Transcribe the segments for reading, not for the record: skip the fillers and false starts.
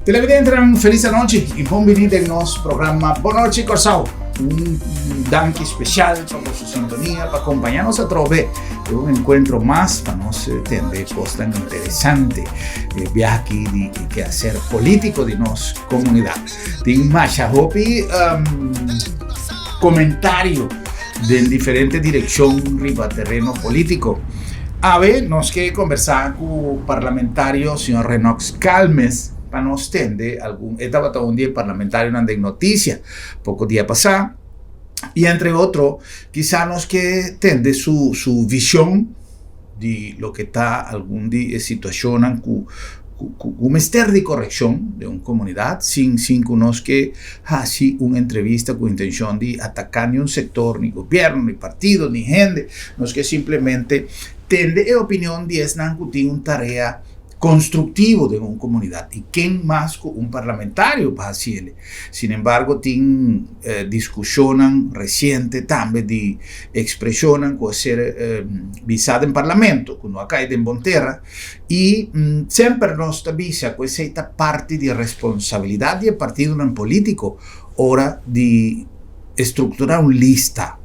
Televidentenan felis anochi y bon bini den nos programa Bon Nochi Kòrsou. Un danki special pa boso sintonia, pa acompaña nos atrobe den un encuentro mas pa nos tende cosnan interesante e biaha aki di e quehacer politico di nos comunidad. Tin masha hopi comentario den diferente direccion riba terreno politico. Awe nos ke conversa cu parlamentario señor Renox Calmes pa nos tende algun, e tabata un di e parlamentarionan den noticia poco dia pasa y entre otro kisa nos ke tende su su vision di loke ta algun di e situacionnan cu cu mester di correccion den un comunidad sin sin cu nos ke haci un entrevista cu intencion di ataca ni un sector ni gobierno ni partido ni hende. Nos ke simplemente tende e opinion di esnan cu tin un tarea constructivo den un comunidad y ken mas cu un parlamentario pa haciele. Sin embargo tin discusionnan reciente tambe di expresionnan cu a ser bisa den parlamento cu no a cay den bon tera y semper nos ta bisa cu esey ta parti di responsabilidad di e partidonan politico ora di estructura un lista.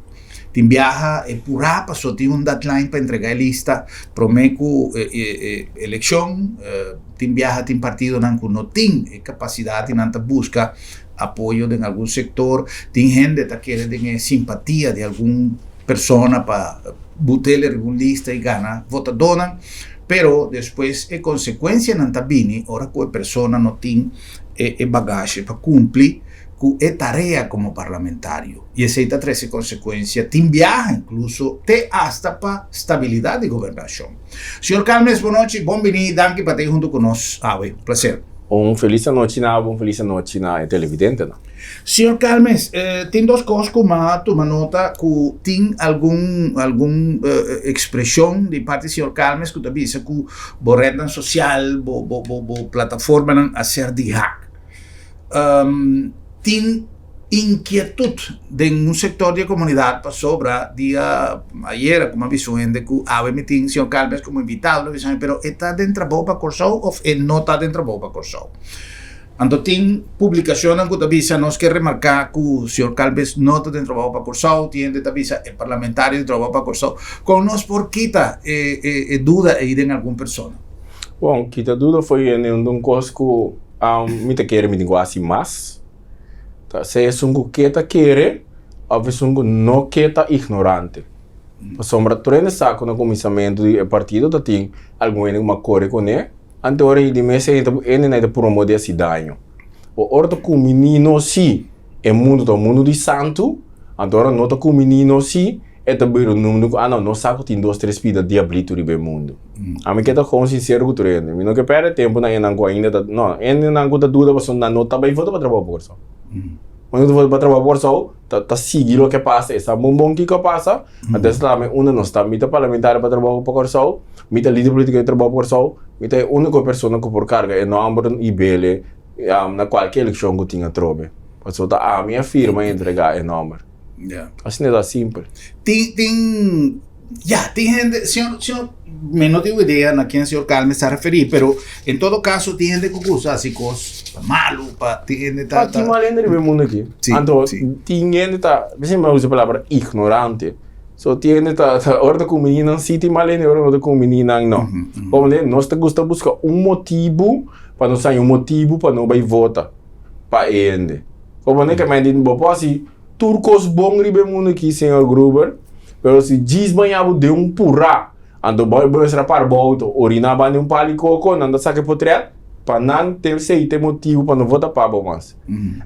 Tin biaha e purá paso tin un deadline pa entregá e lista promé ku e elekshon. Tin biaha tin partidonan ku no tin e kapasidat i nan ta buska apoyo den algun sektor. Tin hende ta kere den e simpatia di algun persona pa but'el riba un lista i gana votadónan. Pero despues e konsekuensianan ta bini ora ku e persona no tin e bagashe pa kumpli ku e tarea komo parlamentario. I esei ta trese konsekuensia tin biaha inkluso te asta pa stabilidat di gobernashon. Señor Calmes, bonochi, bon bini, danki pa ta ei huntu ku nos awe. Un plaser. Un felis anochi na abo, un felis anochi na e televidentenan. Señor Calmes, tin dos kos ku m'a tuma nota ku tin algun algun ekspreshon di parti señor Calmes ku ta bisa ku bo retnan sosial, bo bo bo plataformanan a ser di hak. Tin inkietut den un sektor di e komunidat pasobra dia ayera ku mi a bisa un hende ku awe mi tin señor Calmes komo invitado, mi a bisa mi pero e ta den trabou pa Kòrsou òf e no ta den trabou pa Kòrsou? Anto tin publikashonnan ku ta bisa nos ke remarká ku señor Calmes no ta den trabou pa Kòrsou, tin hende ta bisa e parlamentario di trabou pa Kòrsou. Kon nos por kita e duda ei den algun persona? Bon, kita duda fo'i hende un kos ku mi ta kere mi tin ku hasi mas. Ta sea esun ku ke ta kere òf esun ku no ke ta ignorante. Pasobra tur hende sa ku na kuminsamentu di e partido ta tin algun hende ku a kore kuné, anto ora di mes hende hende nan ta promo di hasi daño. Bo ora ta kuminí nos si e mundu ta un mundu di santu, anto ora no ta kuminí nos si e ta bira un mundu ku ah no, nos sa ku tin dos tres pida diablitu riba e mundu. Ami ke ta kon sinsero ku tur hende. Mi no ke pèrdè tempu na hendenan ku ainda ta, no, hendenan ku ta duda pasobra nan no ta bai vota pa trabou pa Kòrsou. Ora ku ta vota pa trabou pa Kòrsou, ta ta sigui loke pasa, e sa bon bon kiko a pasa, anto esei ta unda nos ta. Mi ta parlamentario pa trabou pa Kòrsou, mi ta lider politiko di trabou pa Kòrsou, mi ta e úniko persona ku por karga e nòmber i bele na kualke elekshon ku tin atrobe. Pasobra ta ami a firma i entregá e nòmber. Asina ta simpel. Tin tin ya tin hende señor señor mi no tin idea na ken señor Calmes ta referí pero en todo caso tin hende ku gusta hasi kos pa malu pa tin hende ta Ta tin mal hende riba e mundu aki. Sí, Anto sí. tin hende ta mi a usa e palabra ignorante. So tin hende ta ta ora ta kumbiní nan sí tin mal hende ora no ta kumbiní nan no. Pasobra nos ta gusta buska un motibu pa nos haña un motibu pa no bai vota pa e hende. Pasobra ke men di bo por hasi Tur kos bon riba e mundu aki, señor Gruber, pero si djis baña bo den un purá, anto bo bo mester a para bo outo, oriná banda di un pal di koko, nan ta saka e potret pa nan ten esei ta e motibu pa no vota pa bo mas.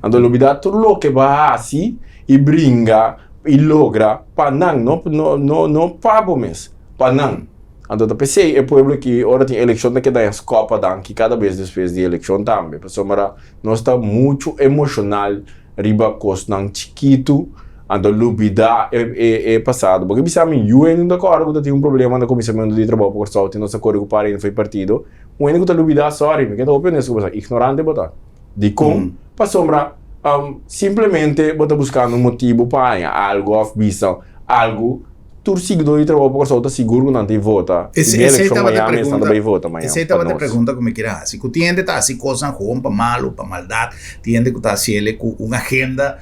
Anto lubidá tur loke bo a hasi i bringa i logra pa nan, no no no no pa bo mes, pa nan. Anto ta p'esei e pueblo aki ora tin elekshon ta keda skòp adanki kada bes despues di elekshon tambe, pasobra nos ta muchu emoshonal riba kosnan chikitu, anto lubida e pasado. Bo ke bisa mi yu hende no ta kòrda ku ta tin un problema na kuminsamentu di trabou pa Kòrsou tin nos a kore ku para hende for e partido. Un hende ku ta lubida, sòri, mi ke ta hopi honesto ku bo, ignorante bo ta. Dikon? Pasobra simplemente bo ta buskando un motibu pa haña algu òf bisa algu. Tur siguidó di Trabou pa Kòrsou ta sigur ku nan ta vota. Si bin elekshon mañan, mes nan ta bai vota mañan Esei pa tabata e nos. pregunta ku mi kier a hasi. Ku tin hende ta hasi kosnan gewoon pa malu, pa maldat, tin hende ku ta hasi el ku un agenda.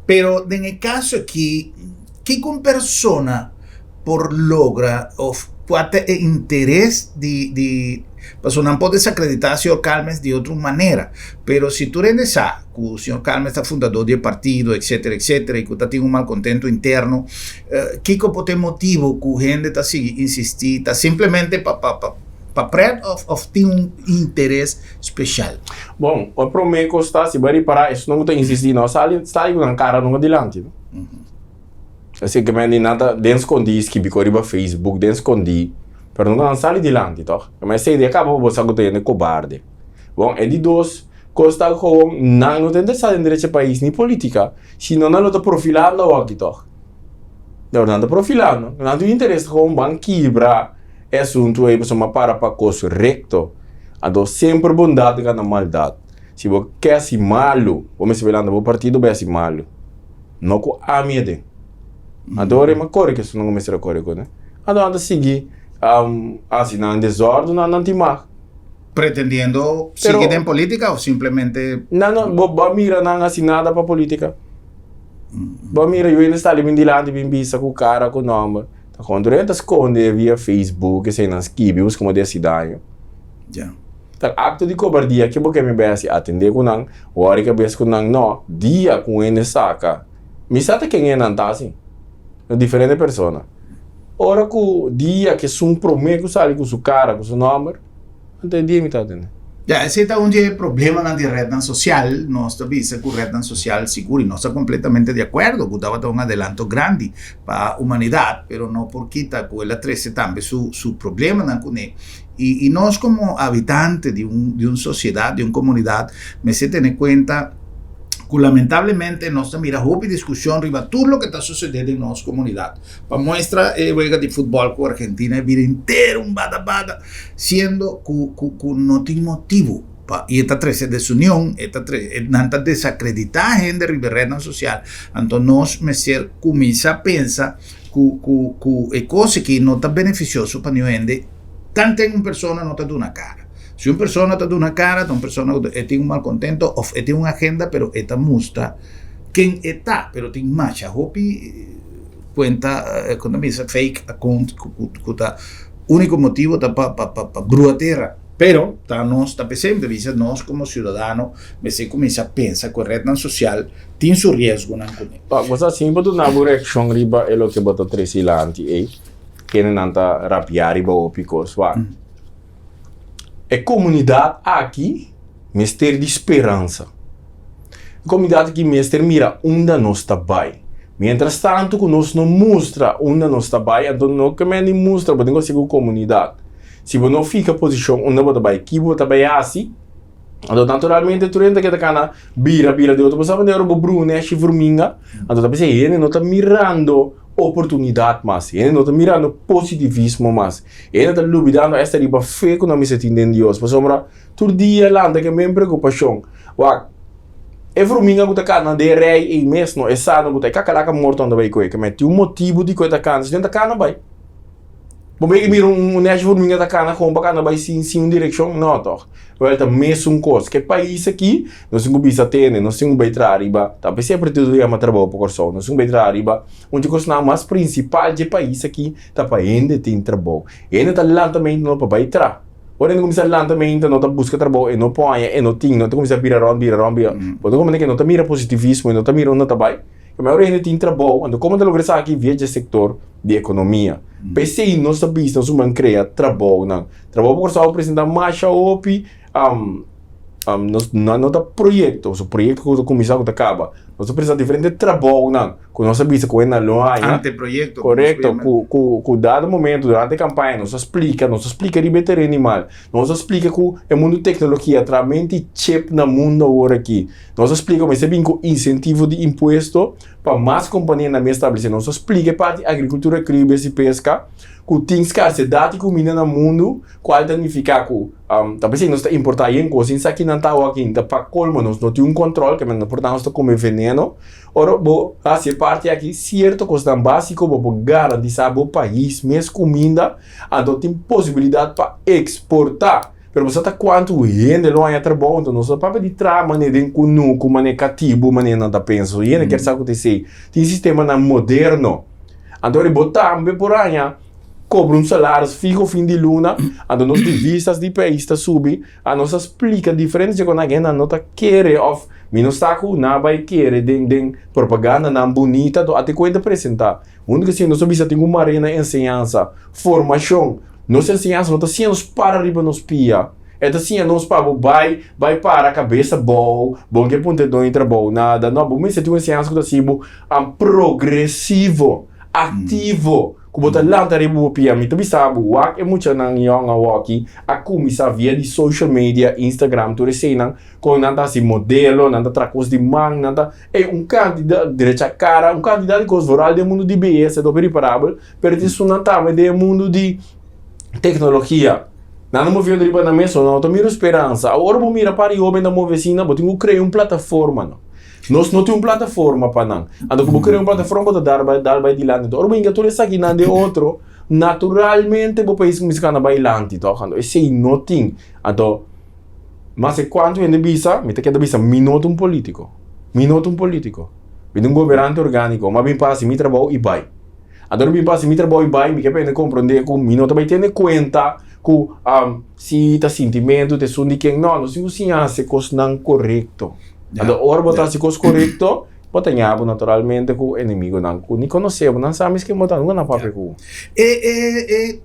Pero den e kaso aki, kiko un persona por logra òf kua ta e interes di di pasobra nan por desakreditá señor Calmes di otro manera. Pero si tur hende sa ku señor Calmes ta fundadó di e partido etcetera etcetera i ku ta tin un malkontento interno, kiko por ta e motibu ku hende ta sigui insistí? Ta simplemente pa pa pa pa pret òf òf tin un interes speshal? Bon, e promé kos ta, si bo a ripará esnan ku ta insistí no sali sali ku nan kara nunka dilanti no. Esei ke men di nan ta den skondí skibi kos riba Facebook den skondí pero nunka nan sali dilanti tòg. Esei di a kaba pa bo sa ku ta hende kobarde. Bon, e di dos kos ta gewoon nan no ta interesá den derecho pais ni politica, sino nan lo ta profilando awor aki tòg. Nan nan ta profilando, nan tin interes gewoon ban kibra e asuntu ei pasobra para pa kos rekto. Anto semper bondat gana maldat. Si bo ke hasi malu, bo mester bai lanta bo partido bai hasi malu. No ku ami aden. Anto ora e ma kore ku esun nan ku mester a kore ku ne. Anto nan ta sigui hasi nan desòrdu nan nan tin mag. Pretendiendo Pero sigui den politica of simplemente. Nan no, bo bo a mira nan hasi nada pa politica? Bo a mira yu hende sta li bin dilanti bin bisa ku kara ku nomber. Ta kon tur hende ta skonde via Facebook esei nan skibi buska mo di hasi daño. Ya. Ta akto di kobardia ke bo ke mi bai hasi atende ku nan, wòri kabes ku nan no, dia ku un hende saka. Mi sa ta ken e nan ta asin. Na diferente persona. Ora ku dia ku esun promé ku sali ku su kara, ku su nòmber, anto e dia mi ta atendé. Ya, esei ta un di e problemanan di rednan sosial. Nos ta bisa ku rednan sosial sigur i nos ta kompletamente di akuerdo ku tabata un adelanto grandi pa humanidat, pero no por kita ku el a trese tambe su su problemanan kuné. I i nos komo habitante di un di un sosiedat, di un komunidat, mester tene kuenta ku lamentablemente nos ta mira hopi diskushon riba tur loke ta susedé den nos komunidat. Pa muestra e wega di futbòl ku Argentina e bira henter un bada bada, siendo ku ku ku no tin motibu pa i e ta trese desunion, e ta trese e nan ta desakreditá hende riba e retnan sosial. Anto nos mester kuminsá pensa ku ku ku e kos aki no ta benefisioso pa niun hende, tanten un persona no ta duna kara. Si un persona ta duna kara ta un persona ku e tin un malkontento òf e tin un agenda pero e ta mustra ken e ta, pero tin masha hopi kuenta ku ta bisa fake account ku ta úniko motibo ta pa pa pa brua tera. Pero ta nos ta p'esei mi ta bisa nos komo siudadano mester kuminsá pensa ku e retnan sosial tin su riesgonan kuné. Pa bo sa sin bo duna bo reakshon riba e loke bo ta trese dilanti ei, kendenan ta rabiá riba hopi kos. Wak, e komunidat aki mester di speransa. E komunidat aki mester mira unda nos ta bai. Mientras tantu ku nos no mustra unda nos ta bai, anto no ke men di mustra, bo tin ku hasi ku komunidat. Si bo no fika posishon unda bo ta bai, ki bo ta bai hasi, anto naturalmente tur hende ta keda kana bira bira di otro. Bo sa manera ora bo bruna neshi vurminga, anto ta bisa hende no ta mirando oportunidat mas, hende no ta mirando positivismo mas, hende ta lubidando esta riba fe ku nan mester tin den Dios, pasobra tur dia lanta ke men preokupashon. Wak, e vurminga ku ta kana den rei ei mes no, e sa no ku ta e kakalaka morto nan ta bai koe, ke tin un motibu dikon e ta kana, si no e ta kana bai. Bo mei mira un neshi furminga ta kana kon pa kana bai sin sin un direkshon? No tòg. Wèl ta mesun kos. Ke pais aki nos tin ku bisa tene, nos tin ku bai traha riba, ta p'esei e partido ta yama Trabou pa Kòrsou, nos tin ku bai traha riba un di kosnan mas prinsipal dje pais aki ta pa hende tin trabou. Hende ta lanta mente no pa bai traha. Ora hende kuminsá lanta mente no ta buska trabou, e no por haña, e no tin, no ta kuminsá bira rònt, bira rònt, bira. Bo ta komprende ku e no ta mira positivismo, e no ta mira unda ta bai. E mayoria hende tin trabou, anto komo ta logra esaki? Via dje sektor di ekonomia. P'esei nos ta bisa nos ban krea trabounan. Trabou pa Kòrsou a presentá masha hopi, nos nan no ta proyekto, pasobra proyekto ku ta kuminsá ku ta kaba. Nos ta presentá diferente trabounan ku nos a bisa ku e nan lo haña. Anteproyekto. Korekto, ku ku ku dado momento durante e kampaña nos a splika, nos a splika riba e tereno animal. Nos a splika ku e mundu teknologia tramenti chip na mundu awor aki. Nos a splika mester bin ku insentivo di impuesto pa mas kompania na mes establesé. Nos a splika e parti agrikultura, krio, bes i peska ku tin skarsedat di kuminda na mundu, kual ta nifiká ku Ta p'esei nos ta importá yen kos sin sa ki nan ta awa aki. Ta pa kolmo nos no tin un kòntròl, ke men por ta nos ta kome veneno. Ora bo hasi e parti aki, sierto kosnan básiko bo por garantisá bo pais mes kuminda, anto tin posibilidat pa eksportá. Pero bo sa ta kuantu hende lo haña trabou, anto nos no papia di traha manera den kunuku, manera katibu, manera nan ta pensa. So hende kier sa ku ta esei. Tin sistemanan moderno. Anto ora bo tambe por haña kobra un salaris fiho fin di luna, anto nos divisas di pais ta subi, a nos a splika diferente dje ku nan hende no ta kere òf mi no sa ku nan bai kere den den propagandanan bunita, anto ate kuenta presentá. Huntu ku esei nos a bisa tin ku mare na enseñansa, formashon. Nos enseñansa no ta siña nos para riba nos pia. E ta siña nos pa bo bai, bai para kabes abou, bo no ke punta e doño di trabou, nada. No, bo mester tin un enseñansa ku ta hasi bo progresivo, aktivo, ku bo ta lanta riba bo pia. Mi ta bisa bo, wak e muchanan yòn awoki a kuminsá via di social media, Instagram, tur eseinan, kon nan ta hasi modelo, nan ta traha kos di man, nan ta, ey, un kantidat, drecha kara, un kantidat di kos, vooral den mundu di beyesa, ta hopi riparabel. Pero tin esunnan tambe den e mundu di teknologia. Nan ta moviendo riba nan mes, nan no ta mira speransa. Awor bo mira par di hoben ta move asina, bo tin ku krea un plataforma no. Nos no tin un plataforma pa nan. Anto ku bo krea un plataforma bo ta dar bai dar bai dilanti. Anto ora bo hinka tur esakinan den otro, naturalmente bo pais kuminsa kana bai lanti tòg. Anto esei no tin. Anto mas e kuantu hende bisa, mi ta keda bisa mi no ta un politiko. Mi no ta un politiko. Mi ta un gobernante orgániko. Mi a bin pa hasi mi trabou i bai. Anto mi bin pa hasi mi trabou i bai, mi ke pende komprondé ku mi no ta bai tene kuenta ku si ta sintimentu ta esun di ken. No, nos tin ku siña hasi kosnan korekto. Anto ora bo ta hasi kos korekto, bo ta ña bo naturalmente ku enemigonan ku ni konosé bo, nan sa mes ken bo ta, nunka nan papia ku bo. E e e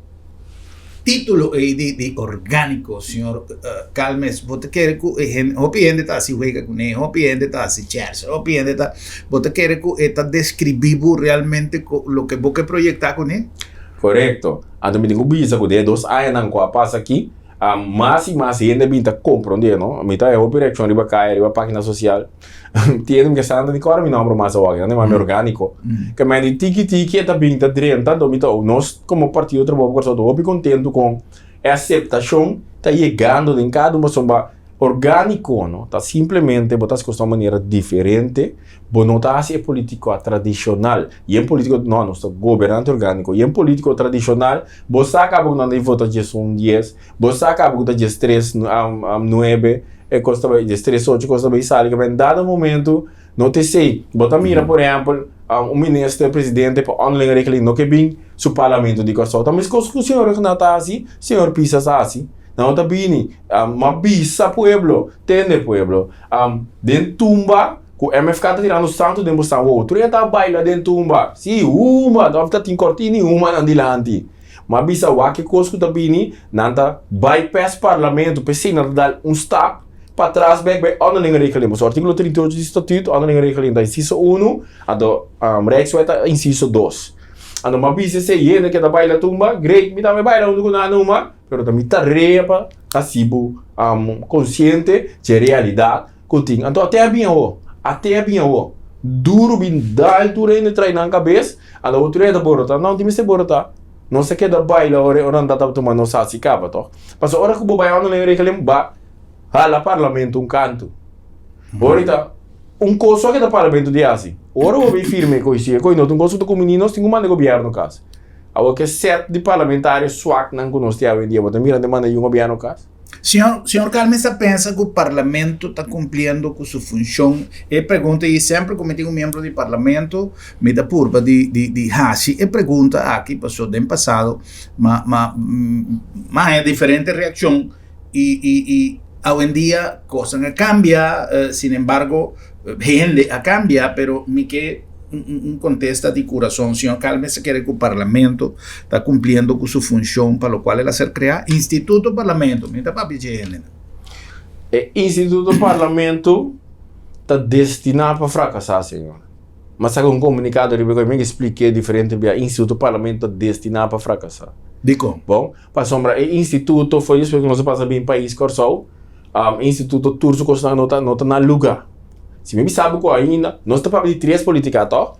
Título ei di di orgánico, señor Calmes, bo ta kere ku e hende, hopi hende ta hasi wega kuné, hopi hende ta hasi chèrse, hopi hende ta, bo ta kere ku e ta deskribí bo realmente ku loke bo ke proyektá kuné? Korekto. Anto mi tin ku bisa ku den e dos añanan ku a pasa aki, mas i mas hende a bin ta komprondé, no? Mi ta haña hopi reakshon riba kaya, riba página sosial. Tiene mi sa di kòrda mi nòmber mas awor, nan yama mi orgániko. Ke men di tiki tiki e ta bin ta drenta, anto mi ta nos komo Partido Trabou pa Kòrsou ta hopi kontentu kon e aseptashon ta yegando den kada un pasobra orgániko no ta simplemente bo ta hasi kos na un manera diferente, bo no ta hasi e polítiko tradishonal. I e polítiko, no, nos ta gobernante orgániko. I e polítiko tradishonal bo sa kaba ku nan ta vota 11 dies, Bo sa caba cu ta 13 nuebe e cos ta bay, 13 ocho cos ta bay sali caba en dado momento no ta esey. Bo ta mira por ehempel un minister presidente pa onderlinge regeling no ke bin su parlamento di Corsou. Ta mescos cu señor Rhuggenaath ta haci, señor Pisas a haci. Nan no ta bini ma bisa pueblo, tende pueblo den tumba cu MFK ta tirando santo den bo san wowo. Tur hende ta baila den tumba, si huma, ta tin cortina y huma nan dilanti. Ma bisa wak e kos ku ta bini, nan ta bypass parlamento, p'esei nan ta dal un stap patras bek bai Ordening Regeling. Pasobra artíkulo 38 di Statuut, Ordening Regeling ta insiso unu, anto Rijkswet ta insiso dos. Anto m'a bisa esei hende ke ta baila tumba, great, mi tambe baila huntu ku nan numa, pero ta mi tarea pa hasi bo konsiente dje realidat ku tin. Anto ate a bin awo, ate a bin awo, duru bin dal tur hende trai nan kabes, Anto otro dia ta borota, no tin mester borota. Nos ta keda baila ora ora nan ta tuma nos hasi kaba toch. Pasobra ora ku bo bai onderling regeling ba hala parlamento un kantu. Ora ta un kos so a keda parlamento di hasi. Ora bo bin firma e kos si e kos no ta un kos ku ta kumini nos tin ku manda gobierno kas. Awor ke set di parlamentario swak nan ku nos tin awendia bo ta mira nan ta manda yu gobierno kas. Señor, señor Calmes ta pensa cu Parlamento ta cumpliendo cu su funcion? E pregunta y semper cu mi tin un miembro di Parlamento, mi ta purba di, di, di haci e pregunta aki, paso den pasado ma, ma, ma haya diferente reaccion y, y, y awendia cosnan a cambia, sin embargo hende a cambia, pero mi ke un contesta di curason. Señor Calmes ta kere cu Parlamento ta cumpliendo cu su funcion pa locual el a ser crea. Instituto Parlamento, mi ta papia dje hendenan. E Instituto Parlamento ta destina pa fracasa, señor. Mi a saca un comunicado riba e mi a explique diferente bia. Instituto Parlamento ta destina pa fracasa. Dicon? Bon, pasobra e instituto foi despues cu nos a pasa bin pais Corsou, instituto tur su cosnan no ta no ta na luga. Si mi bisa bo ku ainda, nos ta papia di tres politica toh,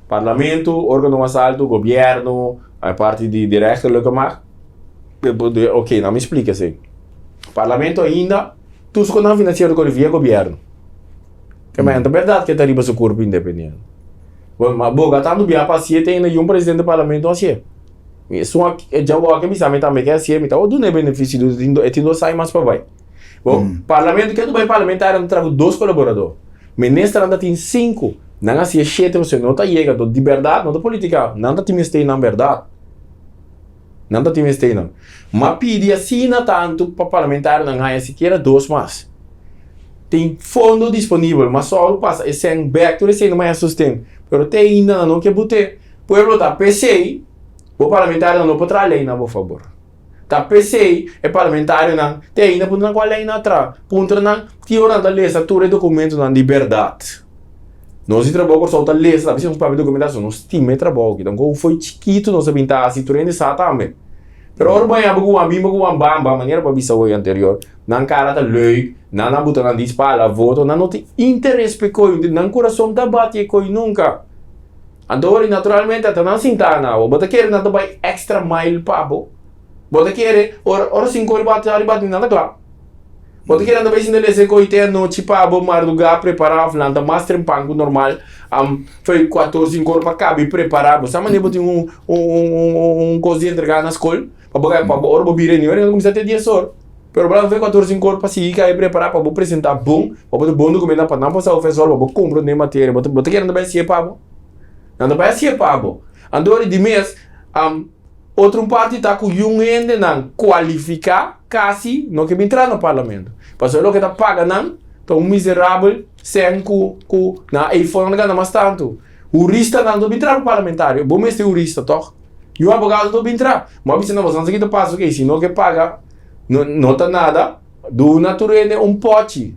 parlamento, organo mas alto, gobierno, e parti di di rechterlijke macht, ok, nan mi splika esei. Parlamento ainda tur su konan finansiero kore via gobièrnu. Ke men ta bèrdat ke ta riba su kurpo independiente. Bon, ma boga tantu bia pa hasié te ainda yun presidente di parlamento hasié. Mi esun a djawoa ke bisa mi tambe ke hasié, mi ta wou duna e benefisio di tin e tin dos aña mas pa bai. Bon, parlamento ke tu bai parlamentario nan ta traha ku dos kolaborador. Ministernan ta tin sinku, nan hasié shete pasobra no ta yega, anto di bèrdat no ta politika, nan ta tin mester nan bèrdat. Nan ta tin mester-nan. Ma pidi asina tantu pa parlamentarionan haña sikiera dos mas. Tin fondo disponibel, ma sòru pasa e sèn bèk tur esei no maya sosten. Pero te ainda nan no ke but'é. Pueblo ta p'esei bo parlamentarionan no por traha lei na bo fabor. Ta p'esei e parlamentarionan te ainda puntra nan kua lei nan a traha. Puntra nan ki ora nan ta lesa tur e dokumentonan di bèrdat. Nos di trabou Kòrsou ta lesa, ta bisa nos papia dokumentacion, nos stima e trabou aki. Donko foi chikitu nos a bin ta hasi, tur hende sa tambe. Pero ora bo haña bo ku wan bin bo ku wan bamba, manera bo a bisa hoy anterior, nan kara ta leuk, nan a buta nan dis pala voto, nan no tin interes pa e koy, nan kurason ta bati e koy nunka. Anto ora naturalmente ata nan sinta na bo, bo ta kere nan ta bai extra mile pa bo? Bo ta kere ora ora sinku ora bati ora bati nan ta kla? Bo ta kere anda bai sinta lesa e koe te anochi pa bo mardugá prepará òf lanta mas trempan ku normal foi kuator sinku ora pa kaba i prepará. Bo sa manera bo tin un un kos di entregá na skol pa bo pa bo ora bo bira e ora nan kuminsá te dies or pero bo lanta foi kuator sinku ora pa sigui kaba i prepará pa bo presentá bon pa bo ta bon dokumentá pa nan por sa ofensor pa bo komprondé materia. Bo ta kere anda bai hasié pa bo? Nan ta bai hasié pa bo. Anto ora di mes. Otro un parti ta ku yun hendenan kualifiká kasi no ke bin tra na parlamento. Pasobra loke ta paga nan ta un miserabel sèn ku ku nan eifonan ta gana mas tantu. Huristanan no bin tra pa parlamentario. Bo mester hurista tòg? Yun abogado no bin tra. Bo a bisa nan boso nan sa kita pasa oke si no ke paga no no ta nada duna tur hende un pòchi.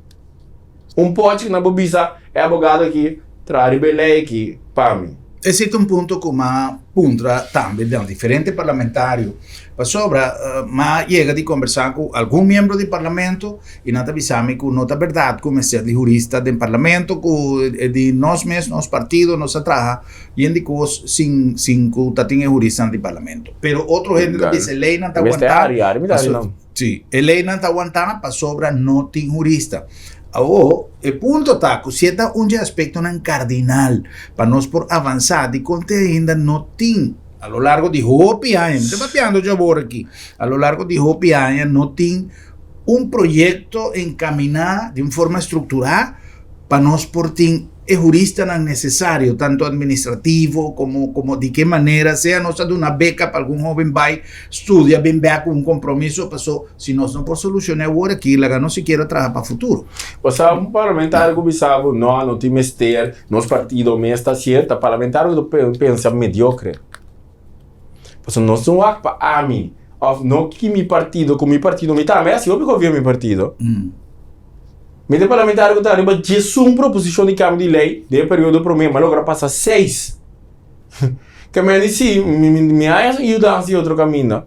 Un pòchi ku nan por bisa e abogado aki traha riba e lei aki pa mi. Esei ta un punto ku m'a puntra tambe den diferente parlamentario, pasobra m'a yega di kombersá ku algun miembro di parlamento i nan ta bisa mi ku no ta bèrdat ku mester di hurista den parlamento, ku di nos mes, nos partido, nos a traha yen di kos sin sin ku ta tin e huristanan di parlamento. Pero otro hende ta bisa e leinan ta wantá. Sí, e leynan ta wantá pasobra no tin hurista. Awor, e punto ta ku si e ta un dje aspektonan kardinal pa nos por avansá, dikon te ainda no tin, a lo largo di hopi aña, mi ta papiando dje awor aki, a lo largo di hopi aña no tin un proyekto enkaminá di un forma strukturá pa nos por tin e huristanan nesesario, tanto administrativo komo komo di ke manera sea nos a duna beka pa algun hoben bai studia bin bek ku un kompromiso, paso si nos no por solushoná awor aki laga nos sikiera traha pa futuro. Bo sa un parlamentario ku bisa bo no, no tin mester, nos partido mes ta hasié, ta parlamentario ku ta pensa mediokre. Pasobra nos no wak pa ami òf no ki mi partido ku mi partido mi tambe hasi hopi konfia mi partido. Mi ta parlamentario ku ta riba diesun proposishon di kambio di lei den e periodo promé, mi a logra pasa seis. Ke men di si, mi a yudansa di otro kaminda.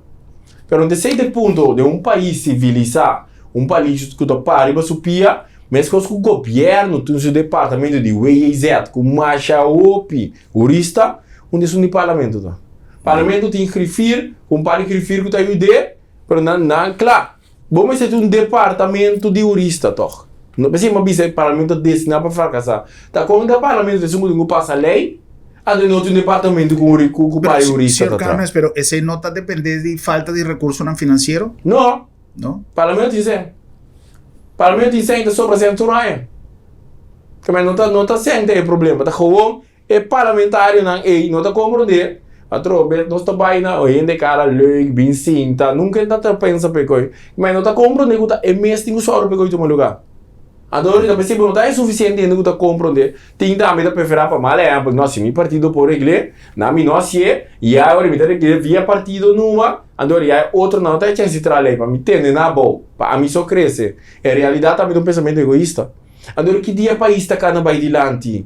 Pero n'ta esei ta e punto, den un pais sivilisá, un pais ku ta para riba su pia, meskos ku gobièrnu tin su departamento di WJZ ku masha hopi hurista, unda esun di parlamento ta? Parlamento tin grifir, un par di grifir ku ta yud'é, pero nan nan kla. Bo mester tin un departamento di hurista tog. No p'esei mi a bisa e parlamento ta destiná pa fracasá. Ta kon ta parlamento ta esun ku tin ku pasa lei, anto no tin un departamento ku ku ku par hurista ta traha. Señor Carmes, pero esei no ta dependé di falta di rekursonan finansiero? No. No? Parlamento tin sèn. Parlamento tin sèn i ta sobra sèn tur aña. No ta no ta sèn ta e problema, ta gewoon E parlamentarionan ei no ta komprondé, atrobe nos ta bai na hende kara leuk, bin sinta, nunka e ta pensa pa e koi. Ma e no ta komprondé ku ta e mes tin ku sòru pa e koi tuma lugá. Anto ora ta pens'é bo no ta e sufisiente hende ku ta komprondé, tin tambe ta preferá pa mal ehèmpel, no si mi partido por regl'é, na mi no hasié, ya ora mi ta regl'é via partido numa, anto ora ya e otronan no ta e chèns di traha lei pa mi tende nan abou, pa ami so krese. En realidat tambe ta un pensamentu egoista. Anto ki dia pais ta kana bai dilanti?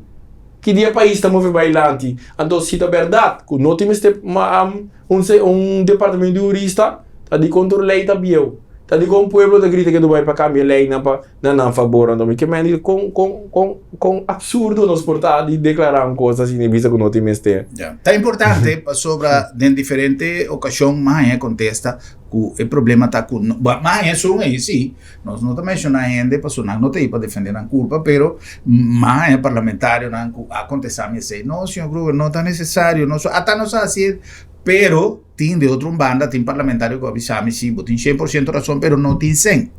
Ki dia pais ta move bai dilanti? Anto si ta bèrdat ku no tin mester un departamento di hurista, ta dikon tur lei ta bieu. Ta dikon pueblo ta grita ke Dubai pa kambia leinan pa na nan fabor anto mi ke mende kon kon kon kon absurdo nos por ta di deklará un kos asina i bisa ku no tin mester. Ya. Ta importante pasobra den diferente okashon mi haña kontesta ku e problema ta ku no mi haña esun ei si nos no ta menshoná hende pasobra nan no ta ei pa defendé nan kurpa pero mi haña parlamentarionan ku a kontestá mi esei no señor Gruber no ta nesesario nos ata nos a hasié pero Tin di otro un banda tin parlamentario ku a bisa mi si bo tin 100% rason pero no tin sen.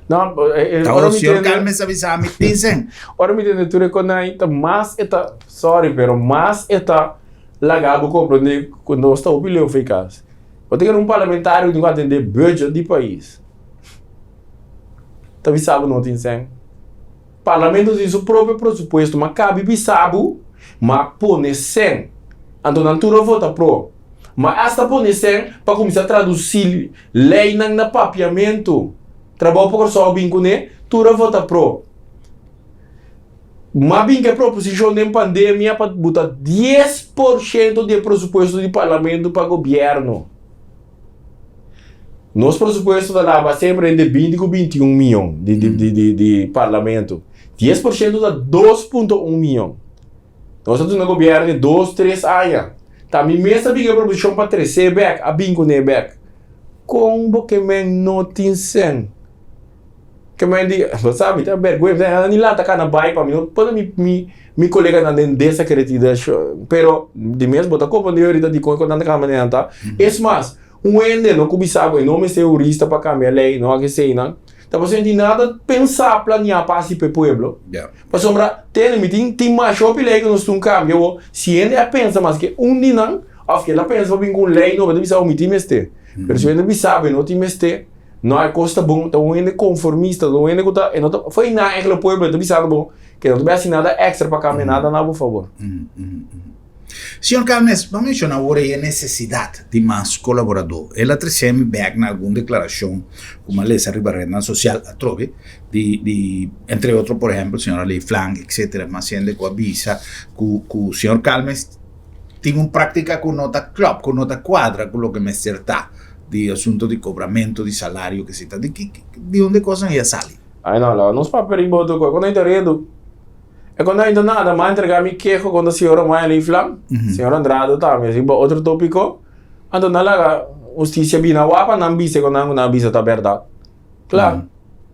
No, eh, eh, Ta ora mi señor tende, Calmes a bisa mi tin sen. Ora mi tende tur e konai ta mas e ta, sorry, pero mas e ta laga bo komprende ku nos ta hopi leu for kas. Bo ta kere un parlamentario ku tin ku atende budget di pais ta bisa bo no tin sen. Parlamento tin su propio presupuesto, ma kabi bisa bo ma pone sen. Anto nan tur a vota pro. Ma hasta pone sen pa kuminsá tradusí leinan na papiamentu. Trabou pa Kòrsou a bin kuné, tur a vota pro. Ma bin ku e proposishon den pandemia pa buta 10% di e presupuesto di parlamento pa gobièrnu. Nos presupuesto ta laba semper entre 20 ku 21 mion di di di di di parlamento. 10% ta 2.1 mion. Nos a duna gobièrnu e dos, tres aña. Ta mi mes a bin e proposishon pa tres'é bèk, a bin kuné bèk. Kon bo ke men no tin sèn? Ke men di, bo sa mi ta bèrgwensa, mi ta ni lanta kana bai pa mi no pone mi mi mi koleganan den desakreditashon. Pero di mes bo ta komprondé ahorita dikon ku nan ta kambia manera nan ta. Es mas, un hende no ku bisa bo e no mester hurista pa kambia lei, no a keseinan. Ta pasobra no tin nada pensá, planeá pa hasi pa e pueblo. Pasobra, tende, mi tin tin masha hopi lei ku nos tin kambia awor. Si hende a pensa maske un di nan, òf ke el a pensa pa bin ku un lei nobo, e ta bisa, oh, mi tin mester. Pero si hende bisa bo e no tin mester, no e kos ta bon. Ta un hende konformista, ta un hende ku ta, e no ta fo'i nan ègel e pueblo, e ta bisando bo ke no ta bai hasi nada èkstra pa kambia nada na bo fabor. Señor Calmes, bo a menciona awor e necesidad di mas colaborador. El a trece mi bek na algun declaracion cu mi a lesa riba rednan social atrobe di, di entre otro por ehempel señora Leeflang etcetera mas hende cu a bisa cu cu señor Calmes tin un practica cu no ta klop, cu no ta cuadra cu loke mester ta di asunto di cobramento di salario ke si ta. Di ki di unda e cosnan ei a sali? Ay no, laga nos papia riba otro cosa. Cuando ta redu? E kon ainda nada, m'a entrega mi keho kontra señor Omaya Leeflang, señor Andrade tambe, riba otro topiko. Anto nan laga hustisia bini awa pa nan bisa ku nan ku nan a bisa ta bèrdat. Kla,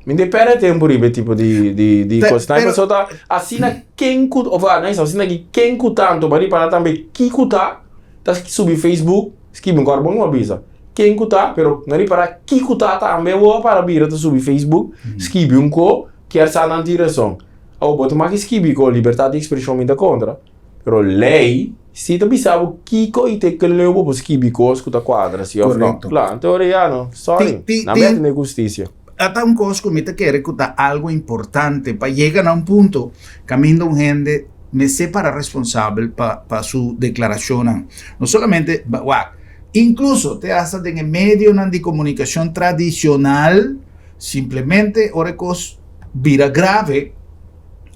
mi no pèrdè tempu riba e tipo di di di kos. Nan pasobra ta asina ken ku, òf nan bisa asina ki ken ku ta, anto bo a ripara tambe kiko ta, ta subi Facebook, skibi un kòrda bon ku a bisa. Ken ku ta, pero nan ripara kiko ta tambe awor para bira ta subi Facebook, skibi un ko, kier sa nan tin rason. Awor bo ta maki skibi ku libertat di ekspreshon mi ta kontra, pero lei si ta bisa bo kiko i te keleu bo por skibi kos ku ta kuadra si òf no. Kla, anto ora ya no, sorry, nan mester tene hustisia. Ata un kos ku mi ta kere ku ta algu importante pa yega na un punto kaminda un hende mester para responsabel pa pa su deklarashonnan. No solamente, wak, inkluso te asta den e medionan di komunikashon tradishonal simplemente ora e kos bira grave,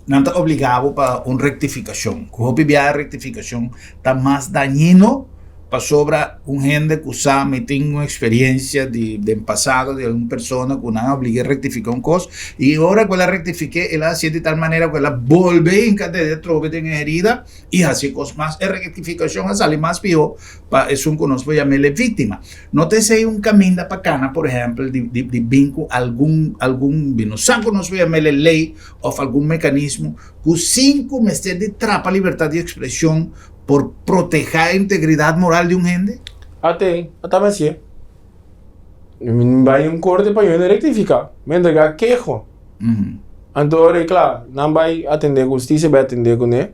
nan ta obligá bo pa un rektifikashon. Ku hopi biaha rektifikashon ta mas dañino pasobra un hende ku sa mi tin un eksperensia di den pasado di algun persona ku nan a oblig'é rektifiká un kos i ora ku el a rektifik'é el a hasié di tal manera ku el a bolbe hinka dede atrobe den e herida i hasi e kos mas e rektifikashon a sali mas pihó pa esun ku nos por yam'é víktima. No ta esei un kaminda pa kana, por ehèmpel, di di di bin ku algun algun di no sa ku nos por yam'é lei òf algun mekanismo ku sin ku mester di trapa libertat di ekspreshon por protehá e integridat moral di un hende? Ate, a ta mesié. Mi bai un korte pa yende rektifiká. Mi entregá keho. Anto ora e kla, nan bai atendé ku hustisia bai atendé kuné.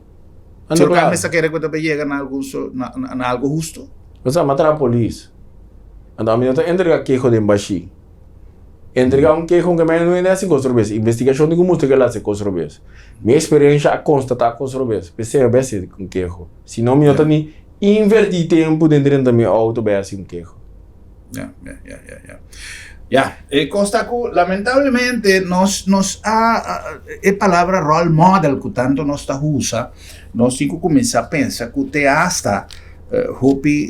Anto kla. Mester kere ku ta bai yega na algun na algu hustu? Bo sa, mi a traha polis. Anto ami no ta entrega keho den bashí. Entrega un keho ku mi no hende hasi kos robes. Investigashon tin ku mustra ku el hasi kos robes. Mi eksperensha a konstatá kos robes. P'esei mi a bai hasi un keho. Si no mi no ta ni invertí tempu den drenta mi outo bai hasi un keho. Ya, ya, ya, ya, ya. Ya, e kos ta ku lamentablemente nos nos a e palabra role model ku tanto nos ta usa, nos tin ku kuminsá pensa ku te asta hopi.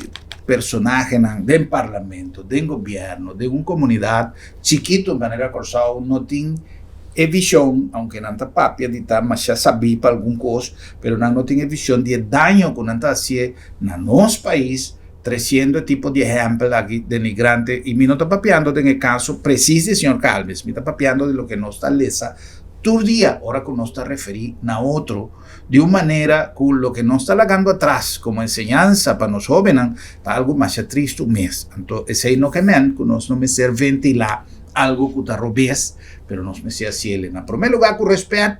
personahenan den parlamento, den gobierno, den un comunidad chikito manera Kòrsou no tin e vision, aunke nan ta papia di ta masha sabí pa algun kos, pero nan no tin e vision di e daño ku nan ta hasié na nos pais tresiendo e tipo di ehèmpel aki denigrante. I mi no ta papiando den e kaso presis di señor Calmes, mi ta papiando di loke nos ta lesa tur dia ora ku nos ta referí na otro di un manera ku loke nos ta lagando atras komo enseñansa pa nos hóbennan ta algu masha tristu mes. Anto esei no ke men ku nos no mester ventilá algu ku ta robes, pero nos mester hasiel na promé lugá ku rèspèt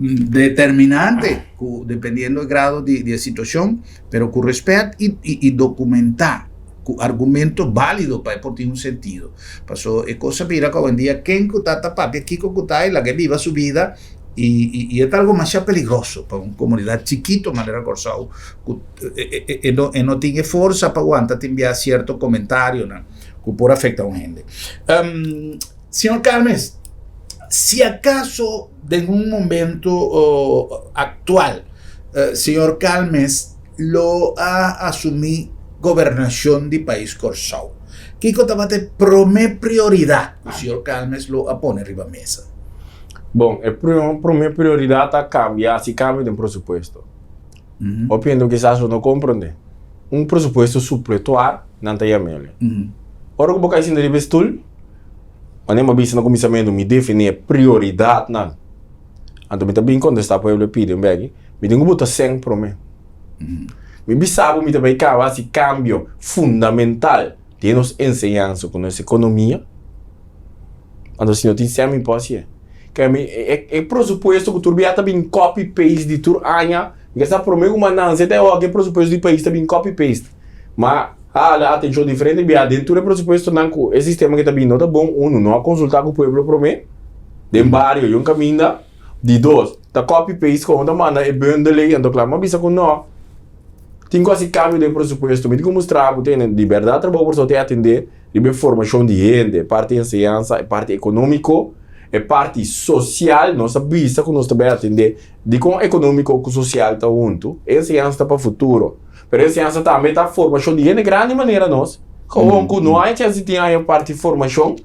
determinante, ku dependiendo e grado di e situashon, pero ku rèspèt i dokumentá ku argumento bálido pa e por tin un sentido. Paso e kos a bira ku awendia ken ku ta ta papia kiko ku ta i laga e biba su bida i e ta algo masha peligroso pa un komunidat chikito manera Kòrsou ku e no tin e forsa pa wanta tin bia sierto komentarionan ku por afekta un hende. Señor Calmes, si akaso den un momento aktual señor Calmes lo a asumí gobernashon di pais Kòrsou, kiko tabata e promé prioridat ku señor Calmes lo a pone riba mesa? Bon, e promé prioridat ta kambia, hasi kambio den presupuesto. Hopi hende kisas lo no komprondé. Un presupuesto supletuar nan ta yam'el. Ora ku bo kai sinta riba e stul, manera mi a bisa na kuminsamentu, mi definí e prioridatnan. Anto mi ta bin kontestá pueblo e pidi un bèki, mi tin ku buta sèn promé. Mi bisa bo mi ta bai kaba hasi kambio fundamental den nos enseñansa ku nos ekonomia. Anto si no tin sèn mi por hasié. Ke mi e presupuesto ku tur bia ta bin copy paste di tur aña, mi ke sa promé ku manansia te awor ke presupuesto di pais ta bin copy paste. Ma hala atenshon diferente bia den tur e presupuestonan ku e sistema ke ta bin no ta bon, uno no a konsultá ku pueblo promé den bario yon kaminda, di dos ta copy paste komo ta manda e bundel ei anto kla mi a bisa ku no tin ku hasi kambio den presupuesto mi tin ku mustra ku tene di bèrdat trabou por ta atendé riba e formashon di hende, e parti enseñansa, e parti ekonómiko, e parti sosial, nos a bisa ku nos ta bai atendé dikon ekonómiko ku sosial ta huntu, e enseñansa ta pa futuro, pero e enseñansa tambe ta formashon di hende grandi manera nos, gewoon ku no hay chèns di tin aña parti formashon,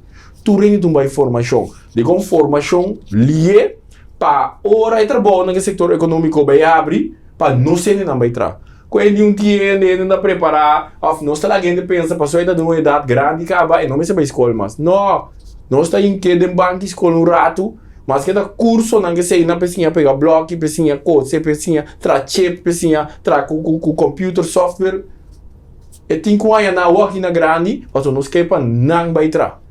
tur hende tin bai formashon, dikon formashon lié pa ora e trabounan ku e sektor ekonómiko bai abri pa nos hendenan bai traha. Ku e niun tin hende, hende ta prepará òf nos ta laga hende pensa pasobra e ta den un edat grandi kaba e no mester bai skol mas. No! Nos ta hink'é den banki skol un ratu, maske ta kursonan ke esei nan pa e siña pega blòki, pa e siña kose, pa e siña traha chip, pa e siña traha ku computer software. E tin ku haña nan awor aki na grandi pasobra nos ke pa nan bai traha.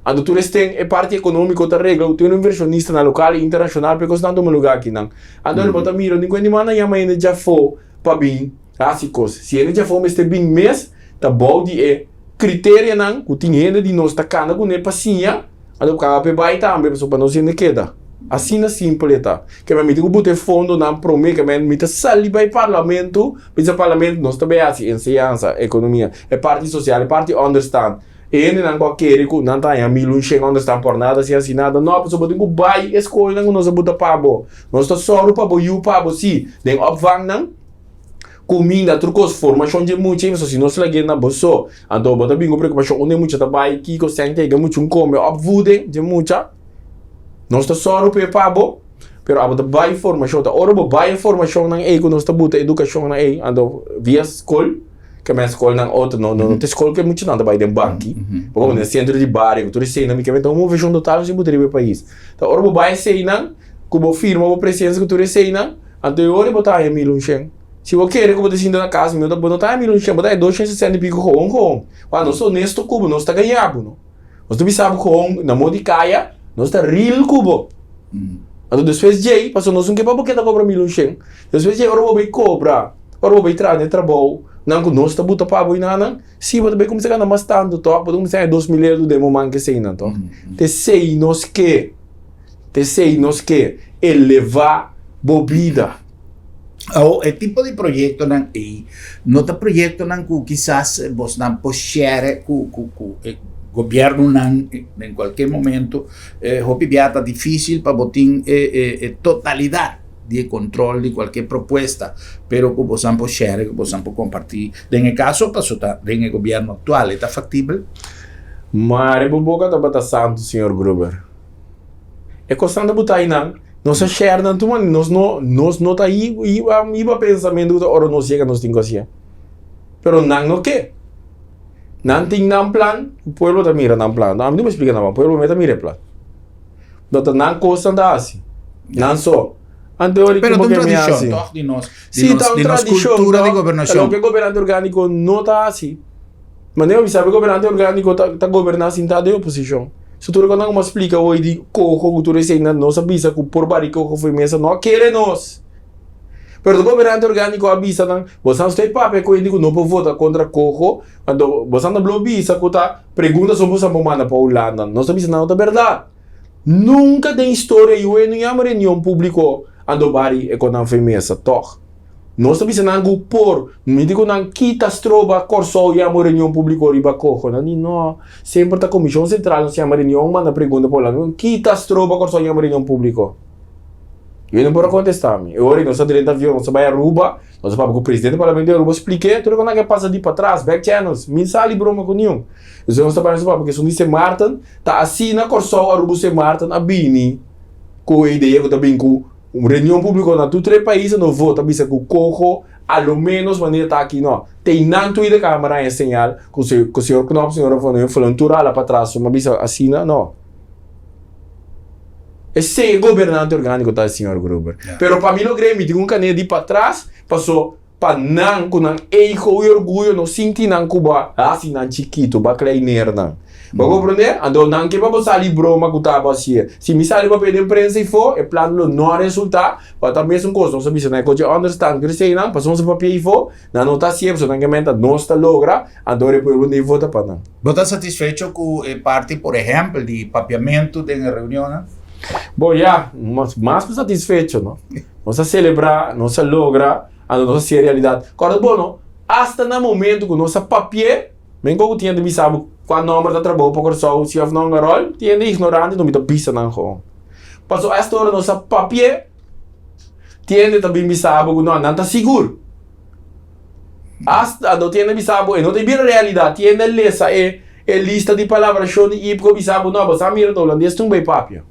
Anto tur esten e parti ekonómiko ta regla ku tin un invershonista na lokal i internashonal pa e kosnan tuma lugá akinan. Anto bo ta mira ningún animal na yama hende djafó pa bin hasi kos. Si hende djafó mester bin mes ta bou di e kriterianan ku tin hende di nos ta kanda kuné pa siña, anto kaba pa e bai tambe pasobra pa nos hende keda. Asina simpel e ta. Keme mi tin ku buta e fondonan promé keme mi ta sali bai parlamento, bisa parlamento nos ta bai hasi enseñansa, ekonomia, e parti sosial, e parti ònderstan. E hendenan ku a kere ku nan ta haña mil un shen unda stan por nada si hasi nada. No, pasobra bo tin ku bai e skolnan ku nos a buta pa bo. Nos ta sòru pa bo yu pa bo, si, den opvangnan, kuminda, tur kos, formashon dje mucha, pasobra si nos lag'é na bo so, anto bo ta bin ku preokupashon unda e mucha ta bai, kiko, sèn ta yega mucha un kome, opvoeding dje mucha. Nos ta sòru p'e pa bo, pero abo ta bai formashon. Ta ora bo bai e formashonnan ei ku nos ta buta edukashonnan ei, anto via skol. Ke men skolnan otro no no te skol ke muchanan ta bai den banki. Bo komo den sentro di bario ku tur eseinan mi ke men ta un moveshon total si bo ta riba e pais. Ta ora bo bai eseinan ku bo firma bo presensia ku tur eseinan anto e ora bo ta haña mil un shen. Si bo kere ku bo ta sinta na kas mi bo no ta haña mil un shen bo ta haña dos shen sesenta i piko gewoon gewoon. Wak nos ta honesto ku bo nos ta gaña bo no. Nos ta bisa bo gewoon na modo di kaya nos ta real ku bo. Anto despues djei pasobra nos no ke pa bo keda kobra mil un shen. Despues djei ora bo bai kobra. Ora bo bai traha den trabou nan ku nos ta buta pa bo i nan, si bo ta bai kuminsá gana mas tantu tòg, bo ta kuminsá haña 2000 euro den bo man ke eseinan tòg. Ta esei nos ke, ta esei nos ke, elevá bo bida. Awor, e tipo di proyektonan ei no ta proyektonan ku kisas bosnan por share ku ku ku e gobièrnunan den kualke momento. Hopi bia ta difísil pa bo tin e e totalidat. di e control di cualkier propuesta, pero cu bosan por share, cu bosan por comparti. Den e caso paso ta den e gobierno actual, e ta factibel? Mare bo boca tabata santo señor Gruber. E cosnan ta buta aynan, nos a share nan tur mane, nos no nos no ta hiba pensamento cu ta ora nos yega nos tin cu hacié. Pero nan no ke. Nan tin nan plan, pueblo ta mira nan plan. Ami no por splica nan plan, pueblo mes ta mira e plan. No ta nan cosnan ta haci, nan so. Anto ora Pero como ta un ke mi tradicion haci? toch di nos, di Si, nos, ta un di nos tradicion cultura di toch, ta gobernacion. loke gobernante organico no ta haci. Manera mi sabi gobernante organico ta ta goberna sinta den oposicion. So tur e cosnan cu mi a splica hoy di coho cu tur esey nan nos a bisa cu por bari coho fo'i mesa no a kere nos. Pero e gobernante organico a bisa nan, bosan stay papia cu hende cu no por vota contra coho, anto bosan ta blo bisa cu ta pregunta so bosan por manda pa Hulanda. Nos ta bisa nan no ta berdad. Nunca den historia UN no yama reunion publico anto bari e con nan fo'i mesa, toch? Nos ta bisa nan ku por miti ku nan kita stroba Kòrsou yama un reunion públiko riba koho. Nan di no, semper ta Komishon Sentral nos yama reunion manda pregunta pa Hulanda. Kita stroba Kòrsou yama reunion públiko. Yo no por a kontestá mi. E ora nos a drenta avion, nos a bai Aruba, nos a papia ku presidente di parlamento di Aruba, splik'é tur e kos nan ke pasa di patras, back channels, mi sali broma ku niun. Entonces nos ta bai nos a papia ku esun di Sint Maarten, ta asina Kòrsou, Aruba, Sint Maarten a bini ku e idea ku ta bin ku Un reunion publico na tur tres pais no vota bisa cu coho a lo menos manera ta aki no. Te nan Tweede Kamer a señal cu señor Knops señora Van Huffelen tur hala patras suma bisa asina no. Esey e gobernante organico ta señor Gruber. Pero pa mi logr'e mi tin un canea di patras paso pa nan ku nan ego i orguyo no sinti nan ku bo a hasi nan chikitu, bo a kleineer nan. Bo a komprendé? Anto nan ke pa bo sali broma ku ta bo hasié. Si mi sali papia den prensa ifó, e plan lo no a resultá, pa ta mesun kos. Nos a bisa nan e kochi understand ku eseinan, pasobra nos a papia ifó, nan no ta hasié, pasobra nan ke menta nos ta logra, anto ora e pueblo debe vota pa nan. Bo ta satisfecho ku e parti, por ehèmpel, di papiamentu den e reunionnan? Bo, ya, mas ku satisfecho, no. Nos a selebrá, nos a logra, anto nos a hasié realidat. Kòrda bo no, asta na momentu ku nos a papi'é, men ku tin hende bisa bo kua nòmber ta trabou pa Kòrsou, si òf no un ròl, tin hende ignorante no mi ta bisa nan gewoon. Pasobra asta ora nos a papi'é, tin hende ta bin bisa bo ku no, nan ta sigur. Asta no tin hende bisa bo, e no ta bira realidat, tin hende a lesa e e lista di palabrashon di IPCO bisa bo no, bo sa mira ta hulandes tin un bai papia.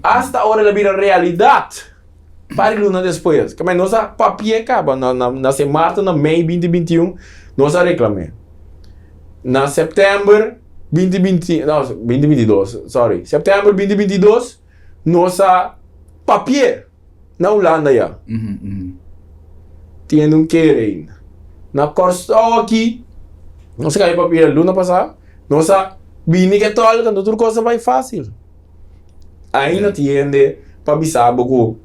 Asta ora el a bira realidat par di luna despues. Kamba nos a papi'é kaba na na na Sint Maarten na mei binti binti un nos a reklam'é. Na sèptèmber binti binti no binti binti dos sorry sèptèmber binti binti dos nos a papi'é na Hulanda ya. Tin un kere ainda. Na Kòrsou aki nos a kai papi'é luna pasá nos a bini ke tòlka anto tur kos a bai fásil. Ainda tin hende pa bisa bo ku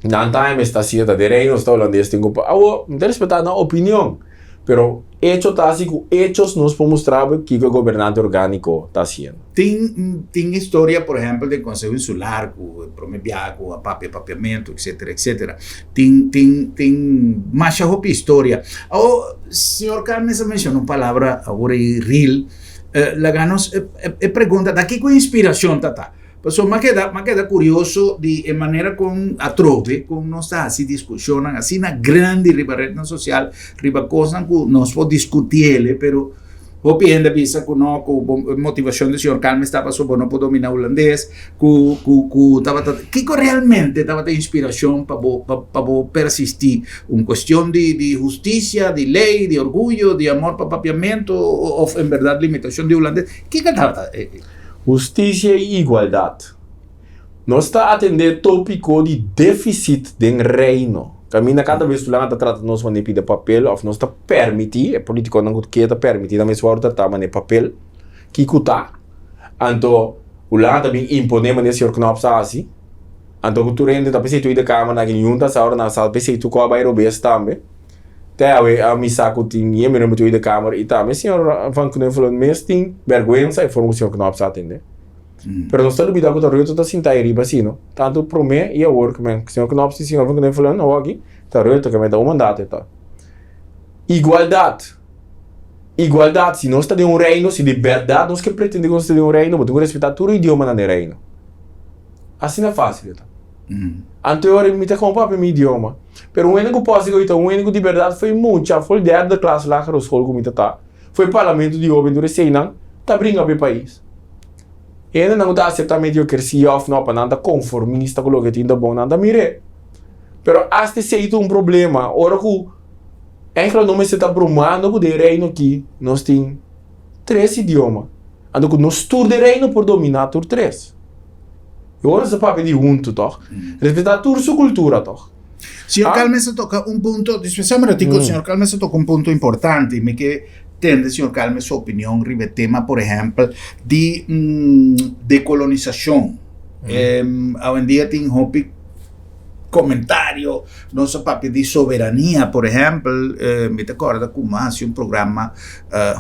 nan time esta asina ta den reino sta holandes tin ku awo mi ta respetá nan opinion pero echo ta asi ku echos nos por mustra bo kiko e gobernante orgániko ta hasiendo. Tin tin historia por ehèmpel den Konseho Insular ku e prome biaha ku a papia papiamentu etcetera etcetera tin tin tin masha hopi historia awo señor Calmes a menshona un palabra awor ei ril. Laga nos e pregunta ta kiko inspiracion ta ta? Pasobra m'a keda m'a keda curioso di e manera con atrobe con nos ta haci discusionnan asina grandi riba rednan social riba cosnan cu nos por discutiele pero hopi hende a bisa cu no cu bo motivacion di señor Calmes ta pasobra bo no por domina hulandes cu cu cu tabata kiko realmente tabata inspiracion pa bo pa bo persisti Un cuestion di di husticia, di ley, di orguyo, di amor pa papiamento of en berdad limitacion di hulandes? Kiko tabata e? Husticia y igualdad. Nos ta atende topico di deficit den Reino. Caminda cada bes cu nan ta trata nos manera pida papel of nos ta permiti, e politiconan cu kier ta permiti nan mes worde trata manera papel, kico ta? Anto Hulanda ta bin impone manera señor Knops a haci. Anto ku tur hende ta p'esei Tweede Kamer na ki yunta sa ora nan sa p'esei tur kos a bai robes tambe. Te awe a mi sa ku tin miembro den Tweede Kamer i tambe señor Van Knuffelen mes tin bèrgwensa e forma ku señor Knops a atendé. Pero nos ta lubidá ku ta Rutte ta sinta ei riba si no. Tantu promé i awor ku men señor Knops i señor Van Knuffelen awor aki ta Rutte ke men ta un mandato e ta. Igualdat. Igualdat, si nos ta den un reino, si di bèrdat nos ke pretendé ku nos ta den un reino, bo tin ku respetá tur idiomanan den reino. Asina fácil e ta. Anto e ora mi ta kon papia mi idioma. Pero un hende ku por hasi koita, un hende ku di bèrdat foi mucha, for derde klas lagere skol ku mi ta ta, foi parlamento di hoben tur eseinan ta bringa pa e pais. E hendenan ku ta aseptá mediokresia òf no, pa nan ta konformista ku loke tin ta bon, nan ta mir'é. Pero asta esei ta un problema, ora ku èinklik no mester ta brumando ku den Reino aki nos tin tres idioma, anto ku nos tur den Reino por dominá tur tres. E ora sa papia di huntu tòg, respetá tur su kultura tòg. Señor Calmes a toca un punto, dispensame un ratico, señor Calmes a toca un punto importante y mi ke tende señor Calmes su opinion riba e tema, por ehempel, di decolonisacion. Awendia tin hopi comentario, nos a papia di soberania, por ehempel, mi ta corda cu mi a haci un programa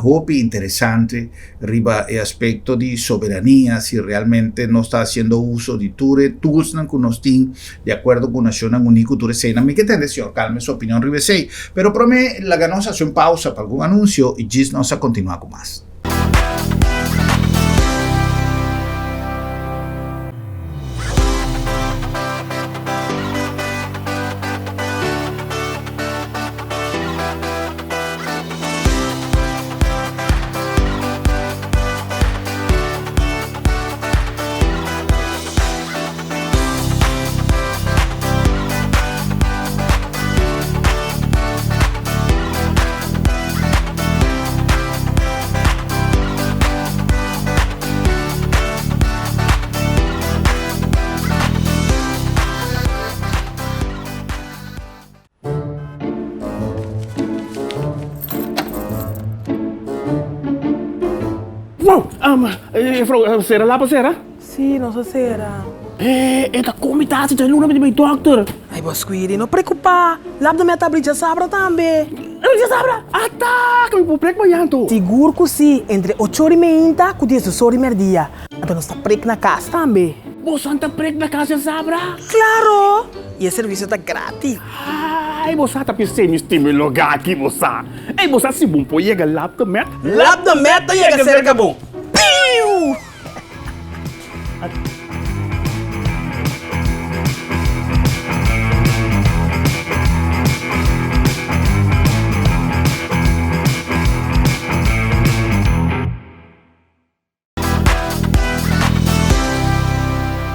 hopi interesante riba e aspecto di soberania, si realmente nos ta haciendo uso di tur e toolsnan cu nos tin di acuerdo cu Nacionnan Uní cu tur eseinan. Mi ke tende señor Calmes su opinion riba esei, pero prome laga nos haci un pausa pa algun anuncio y djis nos a continua cu mas. Wow! Juffrouw, sera lapa sera? Sí, nos a sera. E ta kon mi ta hasi dja luna mi ta bai dokter. Ay, bo Squidi, no preocupa. Lap de mi a ta abri djasabra tambe. Abri djasabra? Ata! Ke mi por prek mañan anto? Sigur ku sí, entre ocho ora i meinta ku diesdos ora i merdia. Anto nos ta prek na kas tambe. Boso ta prek na kas djasabra? Klaro! I e servisio ta gratis. Ay, bo sa ta pis'é mi stima e lugá aki, bo sa. Ey, bo sa si bo por yega Lap de Met? Lap de Met ta yega serka bo. Piu!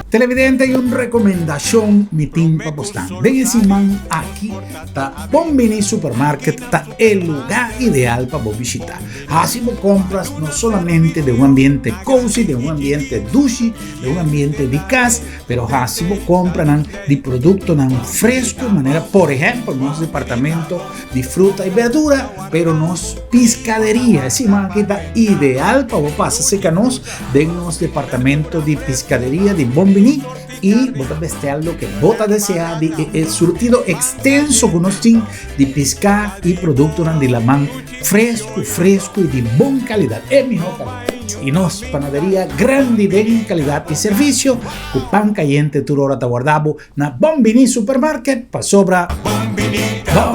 Televidente y un recomendacion mi tin pa bosnan. Den e siman aki ta Bon Bini Supermarket ta e lugar ideal pa bo visita. Hasi bo compras no solamente den un ambiente cozy, den un ambiente dushi, den un ambiente di cas, pero hasi bo compranan di productonan fresco, manera por ejemplo nos departamento di fruta y verdura, pero nos piscaderia. E siman aki ta ideal pa bo pasa cerca nos den nos departamento di piscaderia di Bon Bini y bo ta bestel loke bo ta desea di e surtido extenso cu nos tin di pisca y productonan di laman fresco, fresco y di bon calidad, e mihor calidad. Y nos panaderia grandi den calidad y servicio cu pan cayente tur ora ta warda bo na Bon Bini Supermarket pasobra Bon Bini ta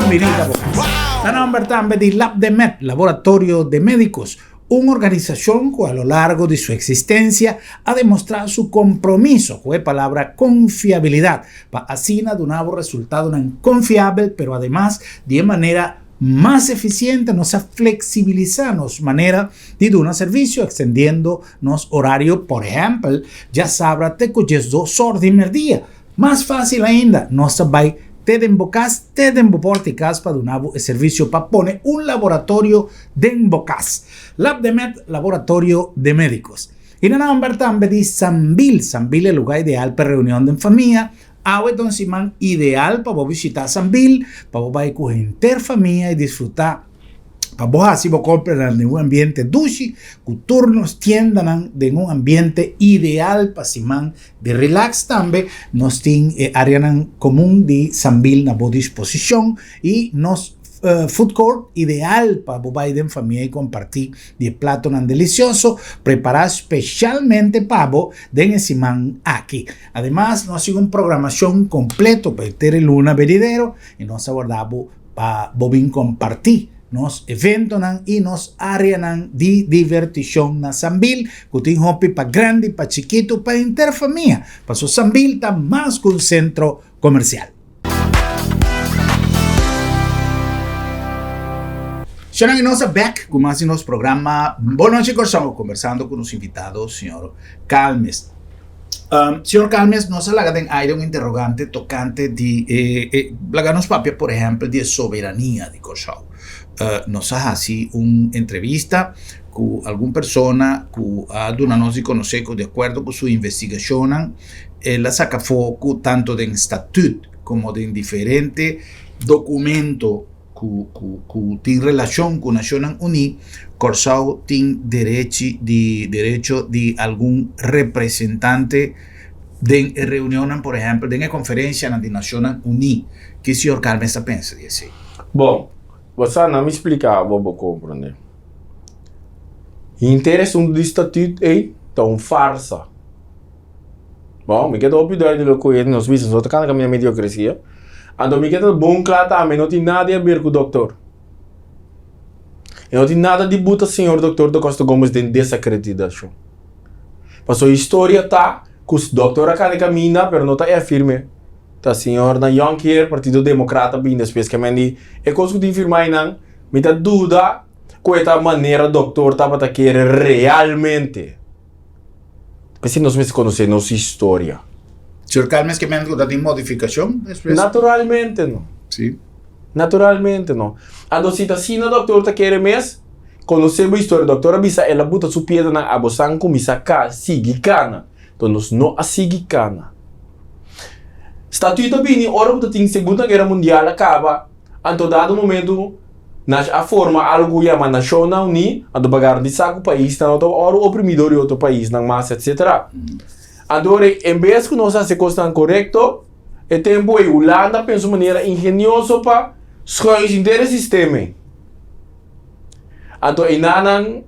bo cas. Ta nomber tambe di Labdemed, Laboratorio de Medicos, un organisacion cu a lo largo di su existencia a demostra su compromiso cu e palabra confiabilidad pa asina duna bo resultadonan confiabel pero ademas di e manera mas eficiente. Nos a flexibilisa nos manera di duna servicio extendiendo nos horario, por ehempel, djasabra te cu diesdos or di merdia. Mas facil ainda, nos ta bay te den bo cas, te den bo porta di cas pa duna bo e servicio pa pone un laboratorio den bo cas. Labdemed, Laboratorio de Medicos. Y na nomber tambe di Sambil. Sambil e lugar ideal pa reunion den famia. Awe ta un siman ideal pa bo bishita Sambil, pa bo bai ku henter famia i disfrutá. Pa bo hasi bo kompranan den un ambiente dushi, ku tur nos tiendanan den un ambiente ideal pa siman di relax. Tambe nos tin e áreanan komun di Sambil na bo disposishon i nos food court ideal pa bo bai den famia i kompartí di e platonan delisioso prepará speshalmente pa bo den e siman aki. Ademas, nos tin un programacion completo pa henter e luna venidero y nos ta warda bo pa bo bin comparti. nos eventonan i nos áreanan di divertishon na Sambil ku tin hopi pa grandi, pa chikitu, pa henter famia. Paso Sambil ta mas ku un sentro komersial. Señoran i nos a bek ku mas di nos programa Bon Nochi Kòrsou kombersando ku nos invitado señor Calmes. Señor Calmes nos a laga den aire un interrogante tokante di e e laga nos papia por ehèmpel di e soberania di Kòrsou. Nos a hasi un entrevista ku algun persona ku a duna nos di konosé ku di akuerdo ku su investigashonnan el a saka afó ku tanto den statut komo den diferente dokumento ku ku ku tin relashon ku Nashonnan Uní, Kòrsou tin derechi di derecho di algun representante den e reunionnan, por ehèmpel den e konferensianan di Nashonnan Uní. Ki señor Calmes ta pensa di esei? Bon, bo sa nan mi splika bo bo komprende. Henter esun di statut ei ta un farsa. Bon, mi ke ta hopi duidelijk ku e nos bisa, nos ta kana kaminda mediokresia. Anto mi ke ta bon kla tambe, no tin nada di haber ku doktor. E no tin nada di buta señor doktor Da Costa Gomez den desakreditashon. Pasobra historia ta ku doktor a kana kaminda pero no ta e afirme. Ta señor na Jonckheer, Partido Demokrat a bini despues ke men di e kos ku tin firma einan, mi ta duda ku e ta manera doktor tabata kere realmente. P'esei nos mester konosé nos historia. Señor Calmes ke men ku ta tin modifikashon despues? Naturalmente no. Sí. Naturalmente no. Anto si ta asina doktor ta kere mes, konosé bo historia. Doktor a bisa el a buta su piedranan abosan kuminsá ka sigui kana. Enton nos no a sigui kana. Statuut a bini ora ku ta tin Segunda Guera Mundial a kaba. Anto dado momento nash a forma algo ku yama Nashonnan Uní, anto pa garantisa ku paisnan no ta wòrdu oprimí dor di otro paisnan mas etsetera. Anto ora en bes ku nos hasi kosnan korekto, e tempu ei Hulanda a pensa un manera ingenioso pa schuins henter e sistema ei. Anto einanan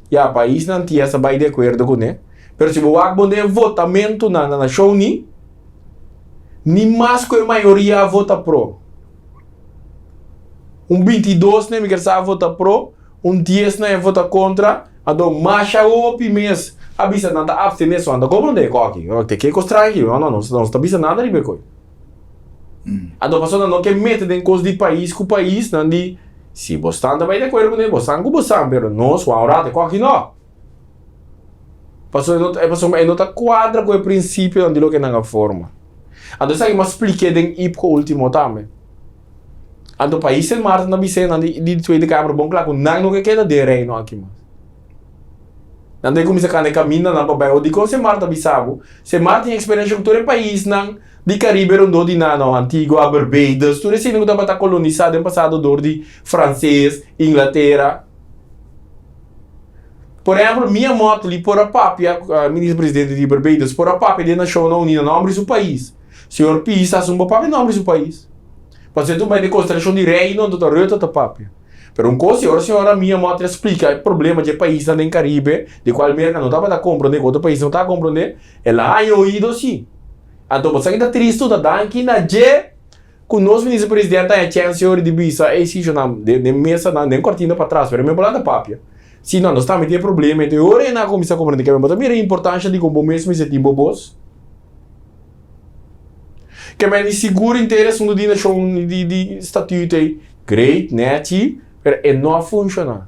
ya paisnan ties a bai di akuerdo kuné, pero si bo wak bon den e votamentunan na Nashon Uní, Ni mas ku e mayoria a vota pro. Un 22 na mi ker sa a vota pro, un 10 na e vota kontra, anto masha hopi mes a bisa nan ta abstené so nan ta komprondé e koki. Te ke kos traha aki? No, no, nos no ta bisa nada riba e koi. Anto pasobra nan no ke mete den kos di pais ku pais, nan di si bo stan ta bai di akuerdo kuné, bo san ku bo san, pero nos wou rato e koki no. Pasobra e no ta, pasobra e no ta kuadra ku e prinsipionan di loke nan a forma. Anto esaki mi a splik'é den IPCO ultimo tambe. Anto pais Sint Maarten a bis'é nan di di Tweede Kamer bon kla ku nan no ke keda den Reino aki mas. Nan ta kuminsá kanda e kamindanan pa bai. Dikon Sint Maarten a bisa bo? Sint Maarten tin eksperensha ku tur e paisnan di Karibe rondó di nan, no, Antigua, Barbados, tur eseinan ku tabata kolonisá den pasado dor di Franses, Inglatera. Por ehempel, Mia Mottley por a papia, minister presidente di Barbados, por a papia den Nashonnan Uní na nomber di su pais. Señor Pisas no por papia na nomber di su pais. Pasobra e ta un bai den konstelashon di reino, anto ta Rutte ta papia. Pero un kos si ora señora Mia Mottley a splika e problema dje paisnan den Karibe, di kual Merka no tabata komprondé, ku otro pais no ta komprondé, el a haña oido si. Anto bo sa ki ta tristu ta danki na dje. Ku nos minister presidente haña chèns yori di bisa ey si nan den mesa nan den kortina patras pero mi por lanta papia si no nos tambe tin e problema enton e ora nan a kuminsá komprende ke bo ta mira e importansha di kon bo mes mester tin bo bos ke men di sigur henter e asuntu di nashon di di statuut ey great nèchi pero e no a funshoná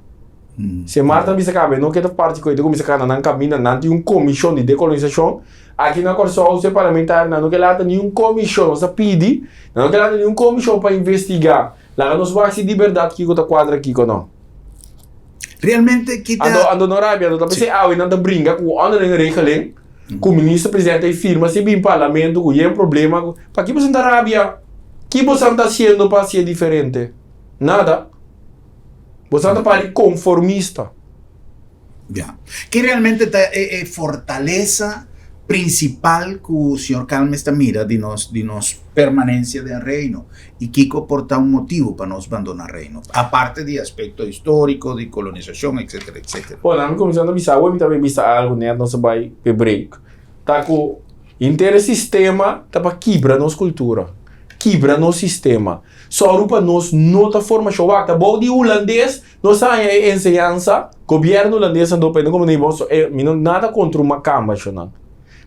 si Marta bisa kaba e no ke ta parti ku e ta kuminsá kana nan kaminda nan tin un komishon di dekolonisashon. Aki na Kòrsou se parlamentarionan no ke lanta niun komishon, nos a pidi, nan no ke lanta niun komishon pa investigá. Laga nos wak si di bèrdat kiko ta kuadra kiko no. Realmente kita. Anto anto no rabia, anto ta p'esei awe nan ta bringa ku onderlinge regeling, ku minister presidente ei firma si bin parlamento ku yen problema ku, paki boso ta rabia? Ki boso ta hasiendo pa hasié diferente? Nada. Boso ta pari konformista. Ya. Ki realmente ta e e fortalesa principal cu señor Calmes ta mira di nos di nos permanencia den Reino y kico por ta un motibo pa nos bandona Reino, aparte di aspecto historico, di colonisacion, etcetera, etcetera? Bueno, ami cuminsando bisa awe mi ta bay bisa algo net nos a bay pe break. Ta cu henter e sistema ta pa kibra nos cultura. Kibra nos sistema. Sòru pa nos no ta formashon. Wak, ta bou di hulandes nos a haña e enseñansa. Gobièrnu hulandes anto pa e no komo bo e mi no nada kontra un makamba shonnan.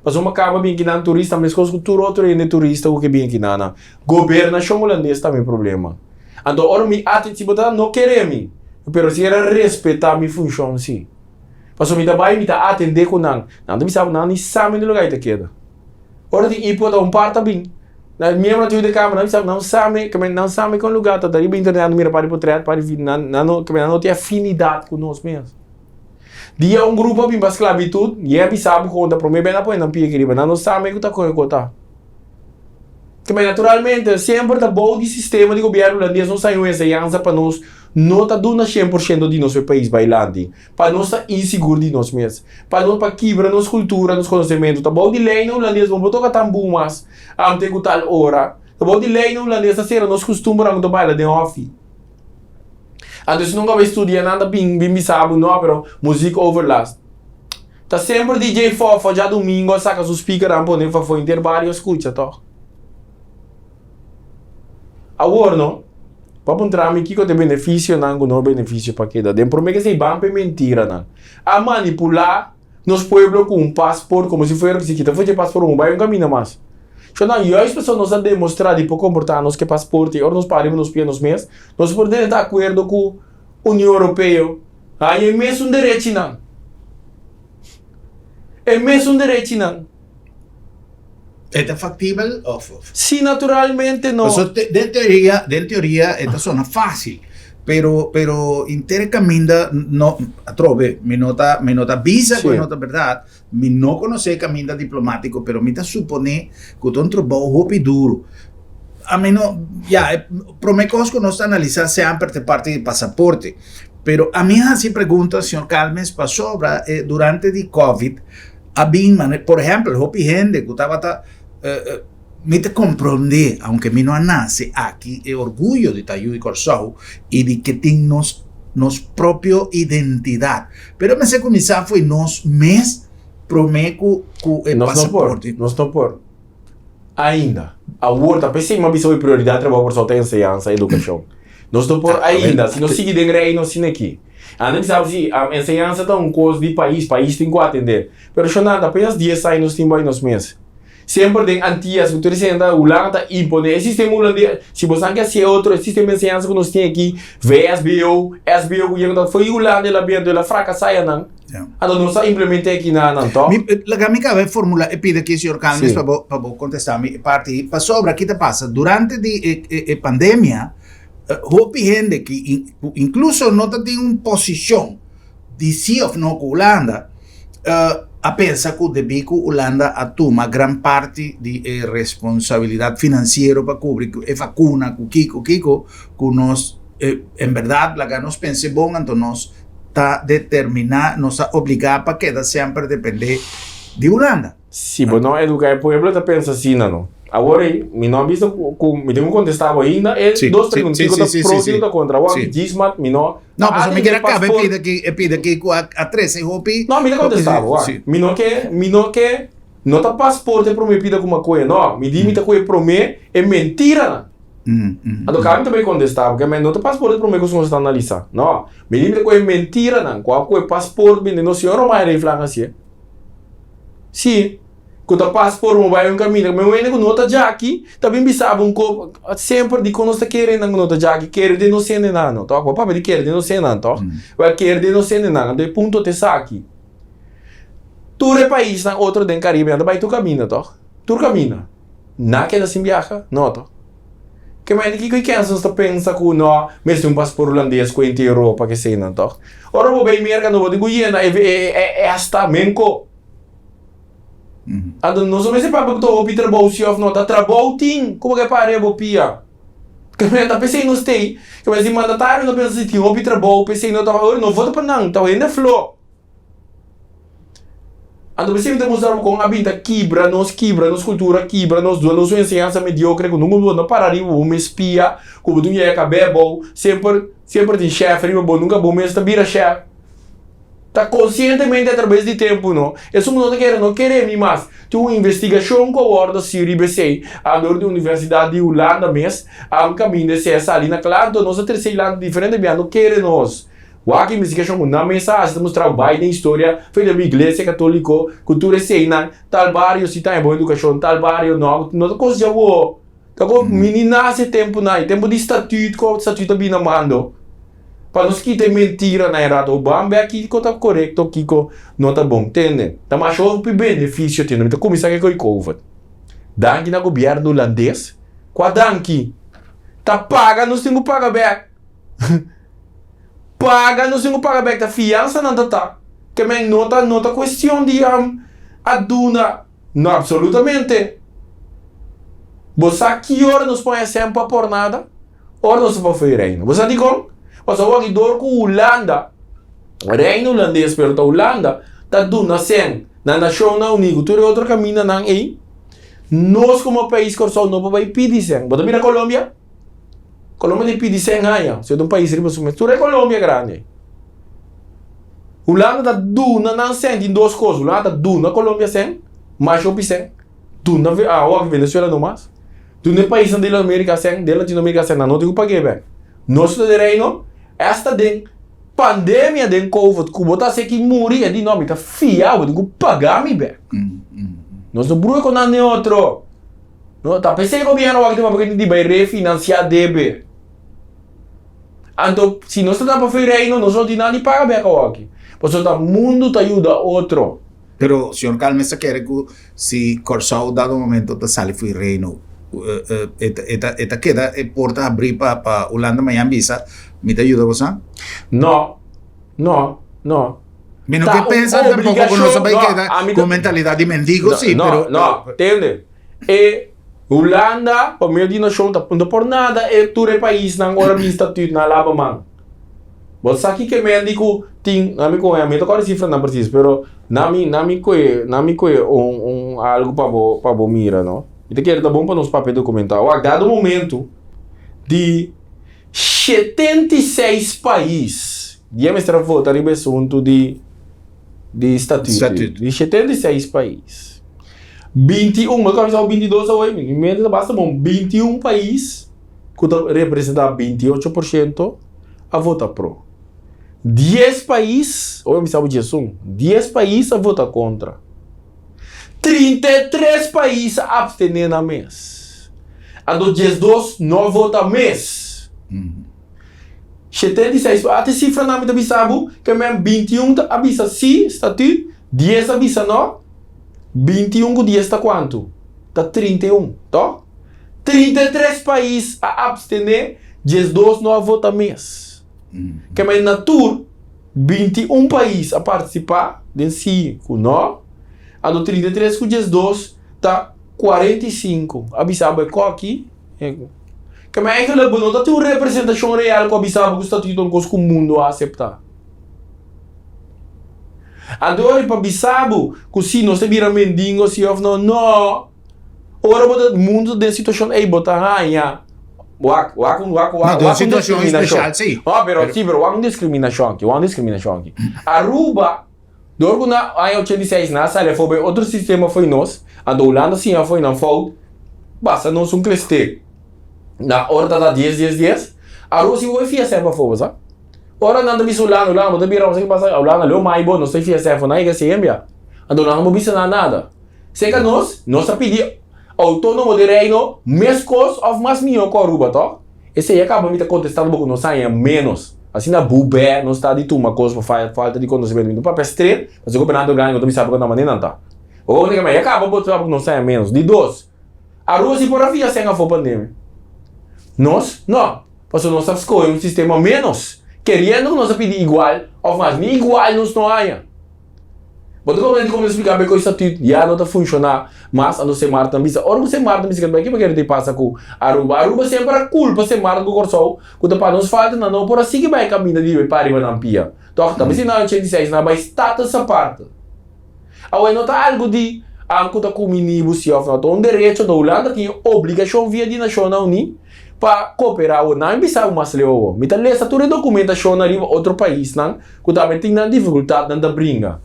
Pasobra makamba bin kinan turista meskos ku tur otro hende turista ku ke bin kinan. Gobernashon hulandes ta mi problema. Anto ora mi ati si bo ta no kere mi, pero si era respetá mi funshon si. Pasobra mi ta bai mi ta atendé ku nan. Nan ta bisa bo nan ni sa mi na lugá i ta keda. Ora tin ipo ta un par ta bin. Na miembro Tweede Kamer nan bisa nan sa mi ke nan sa mi kon lugá ta ta riba internet nan mira par di potret par di video nan nan no ke nan no tin afinidat ku nos mes. Dia un grupo a bin pa sklabitut i a bisa bo kon ta promé bes nan a pone nan pia aki riba nan no sa mi ku ta kon e kota. Ke naturalmente semper ta bou di sistema di gobièrnu hulandes nos haña un enseñansa pa nos no ta duna 100% di nos pais bailanti. Pa nos ta insigur di nos mes. Pa nos pa kibra nos kultura, nos konosementu. Ta bou di leinan hulandes bo no por toka tambú mas ante ku tal ora. Ta bou di leinan hulandes ta sera nos kustumbernan ku ta baila den hòfi. Anto si nunka bai studia nan ta bin bin bisa bo no pero muziek overlast. Ta semper DJ Fofo djadumingo a saka su speakernan pone fafo henter bario a skucha tòg. Awor no, pa puntra mi kiko ta e benefisionan ku no benefisio pa keda den promé ke esei ban pa e mentiranan. A manipulá nos pueblo ku un pasport komo si fuera ku si kita for dje pasport bo bai un kaminda mas. Shonnan juist pasobra nos a demostrá di por komportá nos ku e pasport i ora nos para riba nos pia nos mes, nos por drenta akuerdo ku Union Europeo. Haña e mesun derechinan. E mesun derechinan. E ta factibel of? Si, naturalmente no. Paso den teoria, den teoria e ta sona fácil, pero pero inter caminda no atrobe, mi no ta mi no ta bisa cu e no ta berdad, mi no conoce e caminda diplomatico, pero mi ta supone cu ta un trabou hopi duro. A mi no, ya, e prome cos cu nos ta analisa semper ta e parti di pasaporte, pero a mi haci pregunta señor Calmes pasobra durante di covid A bin mane, por ehempel, hopi hende ku tabata, mi ta komprondé, aunke mi no a nase aki, e orguyo di ta yu di Kòrsou i di ke tin nos nos propio identidat. Pero mester kuminsá fo'i nos mes promé ku ku e Nos no por, pasaporte. nos no por. Ainda. Awor ta p'esei mi a bisa hopi prioridat trabou Kòrsou ta enseñansa, edukashon. Nos no por ainda, si nos sigui den Reino asina aki. Anda mi sabi si enseñansa ta un kos di pais, pais tin ku atendé. Pero shonanda apenas dies aña nos tin bai nos mes. Semper den Antias ku tur esei ta Hulanda ta imponé e sistema hulandes. Si bo san ke hasié otro e sistema di enseñansa ku nos tin aki, VSBO, SBO ku yega ta fo'i Hulanda el a bini anto el a frakasá yanan. Anto nos a implement'é aki na nan tòg. Mi laga mi kaba e formula e pida aki señor Calmes pa bo pa bo kontestá mi e parti pasobra ki ta pasa durante di e e pandemia Hopi hende ki ku inkluso no ta tin un posishon di si òf no ku Hulanda, a pensa ku debí ku Hulanda a tuma gran parti di e responsabilidat finansiero pa kubri ku e vakuna ku kiko kiko, ku nos en bèrdat laga nos pensa e bon anto nos ta determiná, nos ta obligá pa keda semper dependé di Hulanda. Si bo no educa e pueblo ta pensa asina no. Awor ey mi no a bisa cu mi tin cu contesta bo ainda e dos pregunta kico ta pro kico ta contra. Awor aki Gismart mi no No pasobra mi kier a caba e pida aki e pida aki cu a trece hopi. No mi ta contesta bo wak. Mi no ke mi no ke no ta paspoort e prome pida cu mi a coge no mi di mi ta coge prome e mentiranan. Anto caba mi ta bay contesta bo ke no ta paspoort e prome cos cu nos ta analisa no mi di mi ta coge mentiranan cu a coge paspoort bini nos señor Romay Reyflag hacié. Sí, ku ta pas por un bai un kaminda. Mi wende ku no ta djaki, ta bin bisa bo un kop, semper dikon nos ta kere nan ku no ta djaki, kere den nos hendenan no, tòg? Bo papia di kere den nos hendenan, tòg? Wèl, kere den nos hendenan, anto e punto ta esaki. Tur e paisnan otro den Karibe nan ta bai tur kaminda, tòg? Tur kaminda. Nan a keda sin biaha? No, tòg? Ke manera kiko i kensa nos ta pensa ku no mester un pasport hulandes ku henter Europa ke eseinan tòg? Ora bo bai Merka no bo tin ku yena e e esta menko. Anto nos no mester papia ku ta hopi trabou si òf no, ta trabou tin ku bo ke para bo pia. Ke manera ta p'esei nos t'ei, ke manera si mandatario no pensa si tin hopi trabou p'esei no ta ora no vota pa nan, ta hende flo. Anto p'esei mi ta mustra bo kon a bin ta kibra nos, kibra nos kultura, kibra nos duna nos un enseñansa mediokre ku nunka bo no para riba bo mes pia, ku bo tin yega kab'é abou, semper semper tin shèf riba bo, nunka bo mes ta bira shèf. Ta konsientemente atrabes di tempu no. Esun ku no ta kere no kere mi mas. Tin un investigashon ku a wòrdu hasi riba esei dor di Universidat di Hulanda mes. Kaminda esei a sali na kla. Anto nos a trese eiland diferente bia no kere nos. Wak investigashon ku nan mes a hasi ta mustra bai den historia for di Iglesia Katoliko ku tur eseinan tal bario si ta e bon edukashon tal bario no. No ta kos djawo. Ta ku mi ni nase tempunan ei, tempu di statuut ku statuut a bini na mando. Pa nos kita e mentira na e rato ban bek kiko ta korekto kiko no ta bon tende ta masha hopi benefisio tende mi ta kuminsá ke koi covid danki na gobierno hulandes kua danki ta paga nos tin ku paga bek paga nos tin ku paga bek ta fiansa nan ta ta ke men no ta no ta kuestion di a duna no absolutamente bo sa ki ora nos pon esèn pa por nada. Ora nos ta pa fo'i Reino. Bo sa dikon? Pasobra awor aki dor ku Hulanda, Reino Hulandes pero ta Hulanda, ta duna sèn na Nashonnan Uní ku tur e otro kamindanan ei, nos komo pais Kòrsou no por bai pidi sèn. Bo ta mira Colombia? Colombia ta pidi sèn aña, si ta un pais riba su mes. Tur e Colombia grandi ei. Hulanda ta duna nan sèn, tin dos kos, Hulanda ta duna Colombia sèn, masha hopi sèn, duna awor Venezuela no mas. Duna e paisnan di Amerika sen, den Latinoamerika sen, nan no tin ku pag'é bek. Nos ta den Reino, esta den pandemia, den covid, ku bo ta hasi aki muri, e di no, mi ta fia bo, tin ku paga mi bek. Nos no brua ku nan den otro. No, ta p'esei gobierno wak tin papia di bai refinansiá debe. Anto, si nos ta tapa fo'i Reino, nos no tin nan di paga bek awaki. Pasobra ta mundu ta yuda otro. Pero señor Calmes ta kere ku si Kòrsou dado momento ta sali fo'i Reino, e ta e ta e ta keda e porta habrí pa pa Hulanda mañan bisa mi ta yuda boso? No, no, no. Mi no ke pensa tampoco ku nos a bai keda ku mentalidat di mendigo si, pero. No, no, tende. E Hulanda pa medio di nashon ta no por nada e tur e paisnan ora bin statuut nan laba man. Bo sa kiko e men di ku tin, na mi kohe, mi ta kòrda e sifranan presis, pero na mi, na mi kohe, na mi kohe un, un algu pa bo, pa bo mira, no. Mi ta kere ta bon pa nos papia dokumentá. Wak, dado momentu di 76 pais dia mester a vota riba e asuntu di, di statuut. Statuut. Di 76 pais. 21, bo ta kòrda mi sa 22 awor, mi mente ta basta bon, 21 pais. ku ta representá 28% a vota pro. Dies pais, oi mi sa bo diesun, dies pais a vota kontra. 33 pais a abstené nan mes. Anto 12 no a vota mes. 76, ata e sifranan mi ta bisa bo, ke men 21 ta a bisa si, statüt, dies a bisa no, 21 ku dies ta kuantu? Ta 31, to? 33 pais a abstené, 12 no a vota mes. Kemey na tur, 21 pais a partisipá den sí ku no, anto 33 ku 12 ta 45. A bisa bo e koki. Kemey eigenlijk bo no ta tin un representashon real ku a bisa bo ku statuto un kos ku mundu a aseptá. Anto ora pa bisa bo ku si nos ta bira mendingo si òf no, no. Ora bo ta mundu ta den situashon ei bo ta haña wak wak un wak wak No, wak un situashon diskriminashon. espesial si. Oh, pero si, pero wak un diskriminashon aki, wak un diskriminashon aki. Aruba, dor ku na aña 86 nan a sali afó bai otro sistema fo'i nos, anto Hulanda siña fo'i nan fout, basta nos un klesté. Na ora ta ta dies dies dies, Aruba si bo bai fia sèf afó bo sa. Ora nan ta bisa Hulanda, Hulanda bo ta bira, bo sa ki pasa, Hulanda leu mai bo, nos ta fia sèf afó, nan yega sembia. Anto nan no bo bisa nan nada. Serka nos, nos a pidi outónomo di Reino meskos òf mas mihó ku Aruba, tòg? Esei a kaba mi ta kontestando bo ku nos haña ménos. Asina bubè nos ta di tuma kos pa falta di konosementu. Mi ta papia stret, pasobra gobernante orgániko ta bisa bo ku na manera nan ta. Bo ta kema, ya kaba bo sa ku nos haña ménos. Di dos, Aruba si por a fia sèn afó pandemia. Nos, no, pasobra nos a skohe un sistema ménos, keriendo ku nos a pidi igual òf mas. Ni igual nos no haña. Bo ta komprende komo ta splika be ku e statut ya no ta funshoná mas anto Sint Maarten bisa. Ora ku Sint Maarten bisa ke pakere ta pasa ku Aruba? Aruba semper a kulpa Sint Maarten ku Kòrsou ku ta pa nos falta nan no por a sigui bai kaminda di bai pa riba nan pia. Tòg ta bisa nan 86 nan bai status aparte. Awe no ta algu di ku ta kumini bo si òf no. Ta un derecho. Hulanda tin e obligashon via di Nashonnan Uní. pa koperá awor. Nan a bisa bo mas leu awor. Mi ta lesa tur e dokumentashonnan riba otro paisnan ku tambe tin nan difikultatnan ta bringa.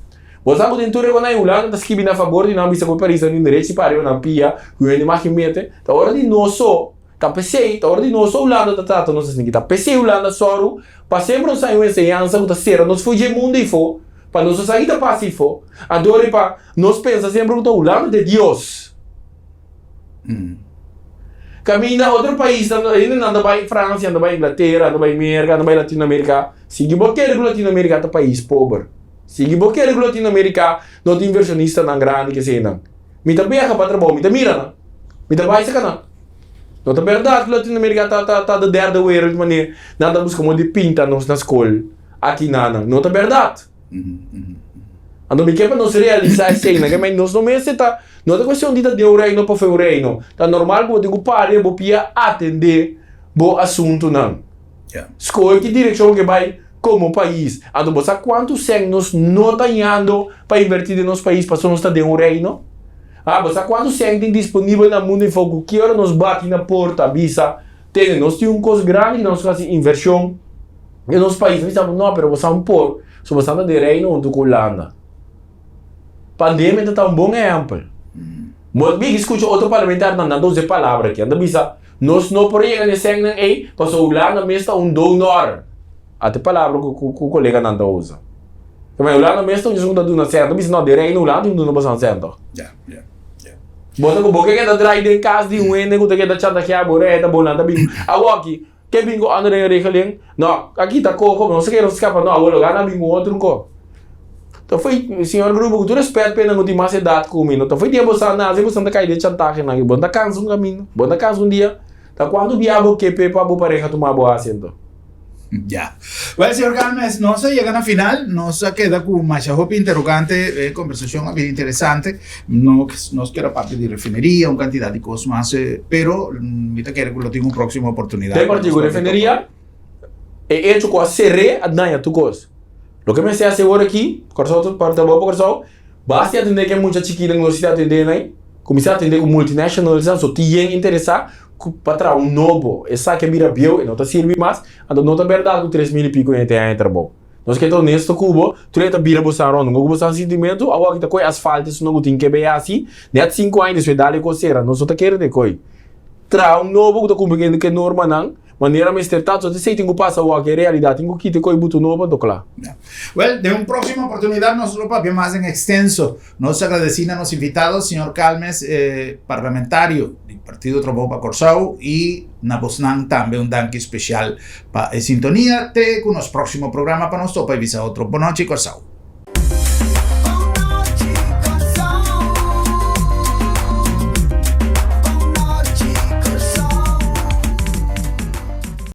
Bo sa ku den tur e kos nan e Hulanda ta skibi na fabor di nan bisa ku e paisnan tin derechi pa riba nan pia ku hende mag i mete. Ta ora di nos so ta p'esei, ta ora di nos so Hulanda ta trata nos asin'aki. Ta p'esei Hulanda sòru pa semper nos haña un enseñansa ku ta sera nos for dje mundu ifo, pa nos no sa ki ta pasa ifo. Anto ora pa nos pensa semper ku ta Hulanda ta e Dios. Kaminda otro paisnan, hendenan ta bai Fransia, nan ta bai Inglatera, nan ta bai Merka, nan ta bai Latinoamerika. Sigui bo kere ku Latinoamerika ta pais pober. Sigui bo kere ku Latinoamerika no tin invershonistanan grandi ke eseinan. Mi ta biaha pa trabou, mi ta mira nan. Mi ta bai saka nan. No ta bèrdat ku Latinoamerika ta ta ta de derde wereld manera nan ta buska modo di pinta nos na skol aki na nan. No ta bèrdat. Anto mi ke pa nos realisá eseinan, ke men nos no mester ta, no ta kuestion di ta den un reino pa fen un reino. Ta normal ku bo tin ku para i bo pia atendé bo asuntunan. Skohe ki direkshon bo ke bai komo pais. Anto bo sa kuantu sèn nos no ta yando pa invertí den nos pais pasobra nos ta den un reino? Ha, bo sa kuantu sèn tin disponibel na mundu afó ku ki ora nos bati na porta bisa, Tene, nos tin un kos grandi ku nos hasi invershon den nos pais. Mi bisa, no, pero bo sa un por, so bo sa ta den reino huntu ku Hulanda. Pandemia ta ta un bon ehèmpel. Bo a bigi skucha otro parlamentarionan, nan ta usa e palabra aki, nan ta bisa, Nos no por yega na e sènnan ei pasobra Hulanda mes ta un donor. Ata e palabra ku ku koleganan ta usa. Pasobra Hulanda mes ta un esun ku ta duna sèn. Ta bisa no, den Reino Hulanda tin duna bastante sèn tòg. Bo ta ku bo ke keda drai den kas di un hende ku ta keda chantajeá bo rei ta bo nan ta bin. Awoki, ke bin ku ander den e regeling? No, a kita koko, no se kere skapa no, awor lo gana bin ku otro ko. Ta foi, señor Grupo, ku tur respet p'e nan ku tin mas edat ku mi, no ta foi dia bo sa nase bo ta kai den chantajenan aki. Bo no ta kansa un kaminda, bo no ta kansa un dia. Ta kuantu bia bo ke p'e pa bo pareha tuma bo asiento? Ya. Well, señor Galmes, nos a yega na final. Nos a keda ku masha hopi interogante. E kombersashon a bira interesante. No, nos kier a papia di refineria, un kantidat di kos mas, pero mi ta kere ku lo tin un próksimo oportunidat. Den partido ku refineria, e echo ku a ser'é a daña tur kos. Loke mester hasi awor aki, Kòrsou ta parti trabou pa Kòrsou, basta di atendé ku e mucha chikinan ku nos ta atendé nan, kuminsá atendé ku multinationals nan, so tin yen interesá ku pa traha un nobo. Esaki a bira bieu, e no ta sirbi mas, anto no ta bèrdat ku 3000 i piko hende ta haña trabou. Nos ke ta honesto ku bo, tur e ta bira bo san rònt, ku bo san sintimentu, awor aki ta kohe asfalto esun nan ku tin ke bay hasi, nèt sinku aña despues dale kos sera, nos no ta kere den kohe. Traha un nobo ku ta kumpli ku e normanan. Manera mester ta, so esei tin ku pasa wak e realidat, tin ku kita e koi butu nobo anto kla. Wel, den un próximo oportunidad nos lo papia mas en extenso. Nos agradeci na nos invitado, señor Calmes, parlamentario di Partido Trabou pa Corsou y na bosnan tambe un danki especial pa e sintonia. Te cu nos próximo programa pa nos topa y bisa otro. Bonochi Corsou.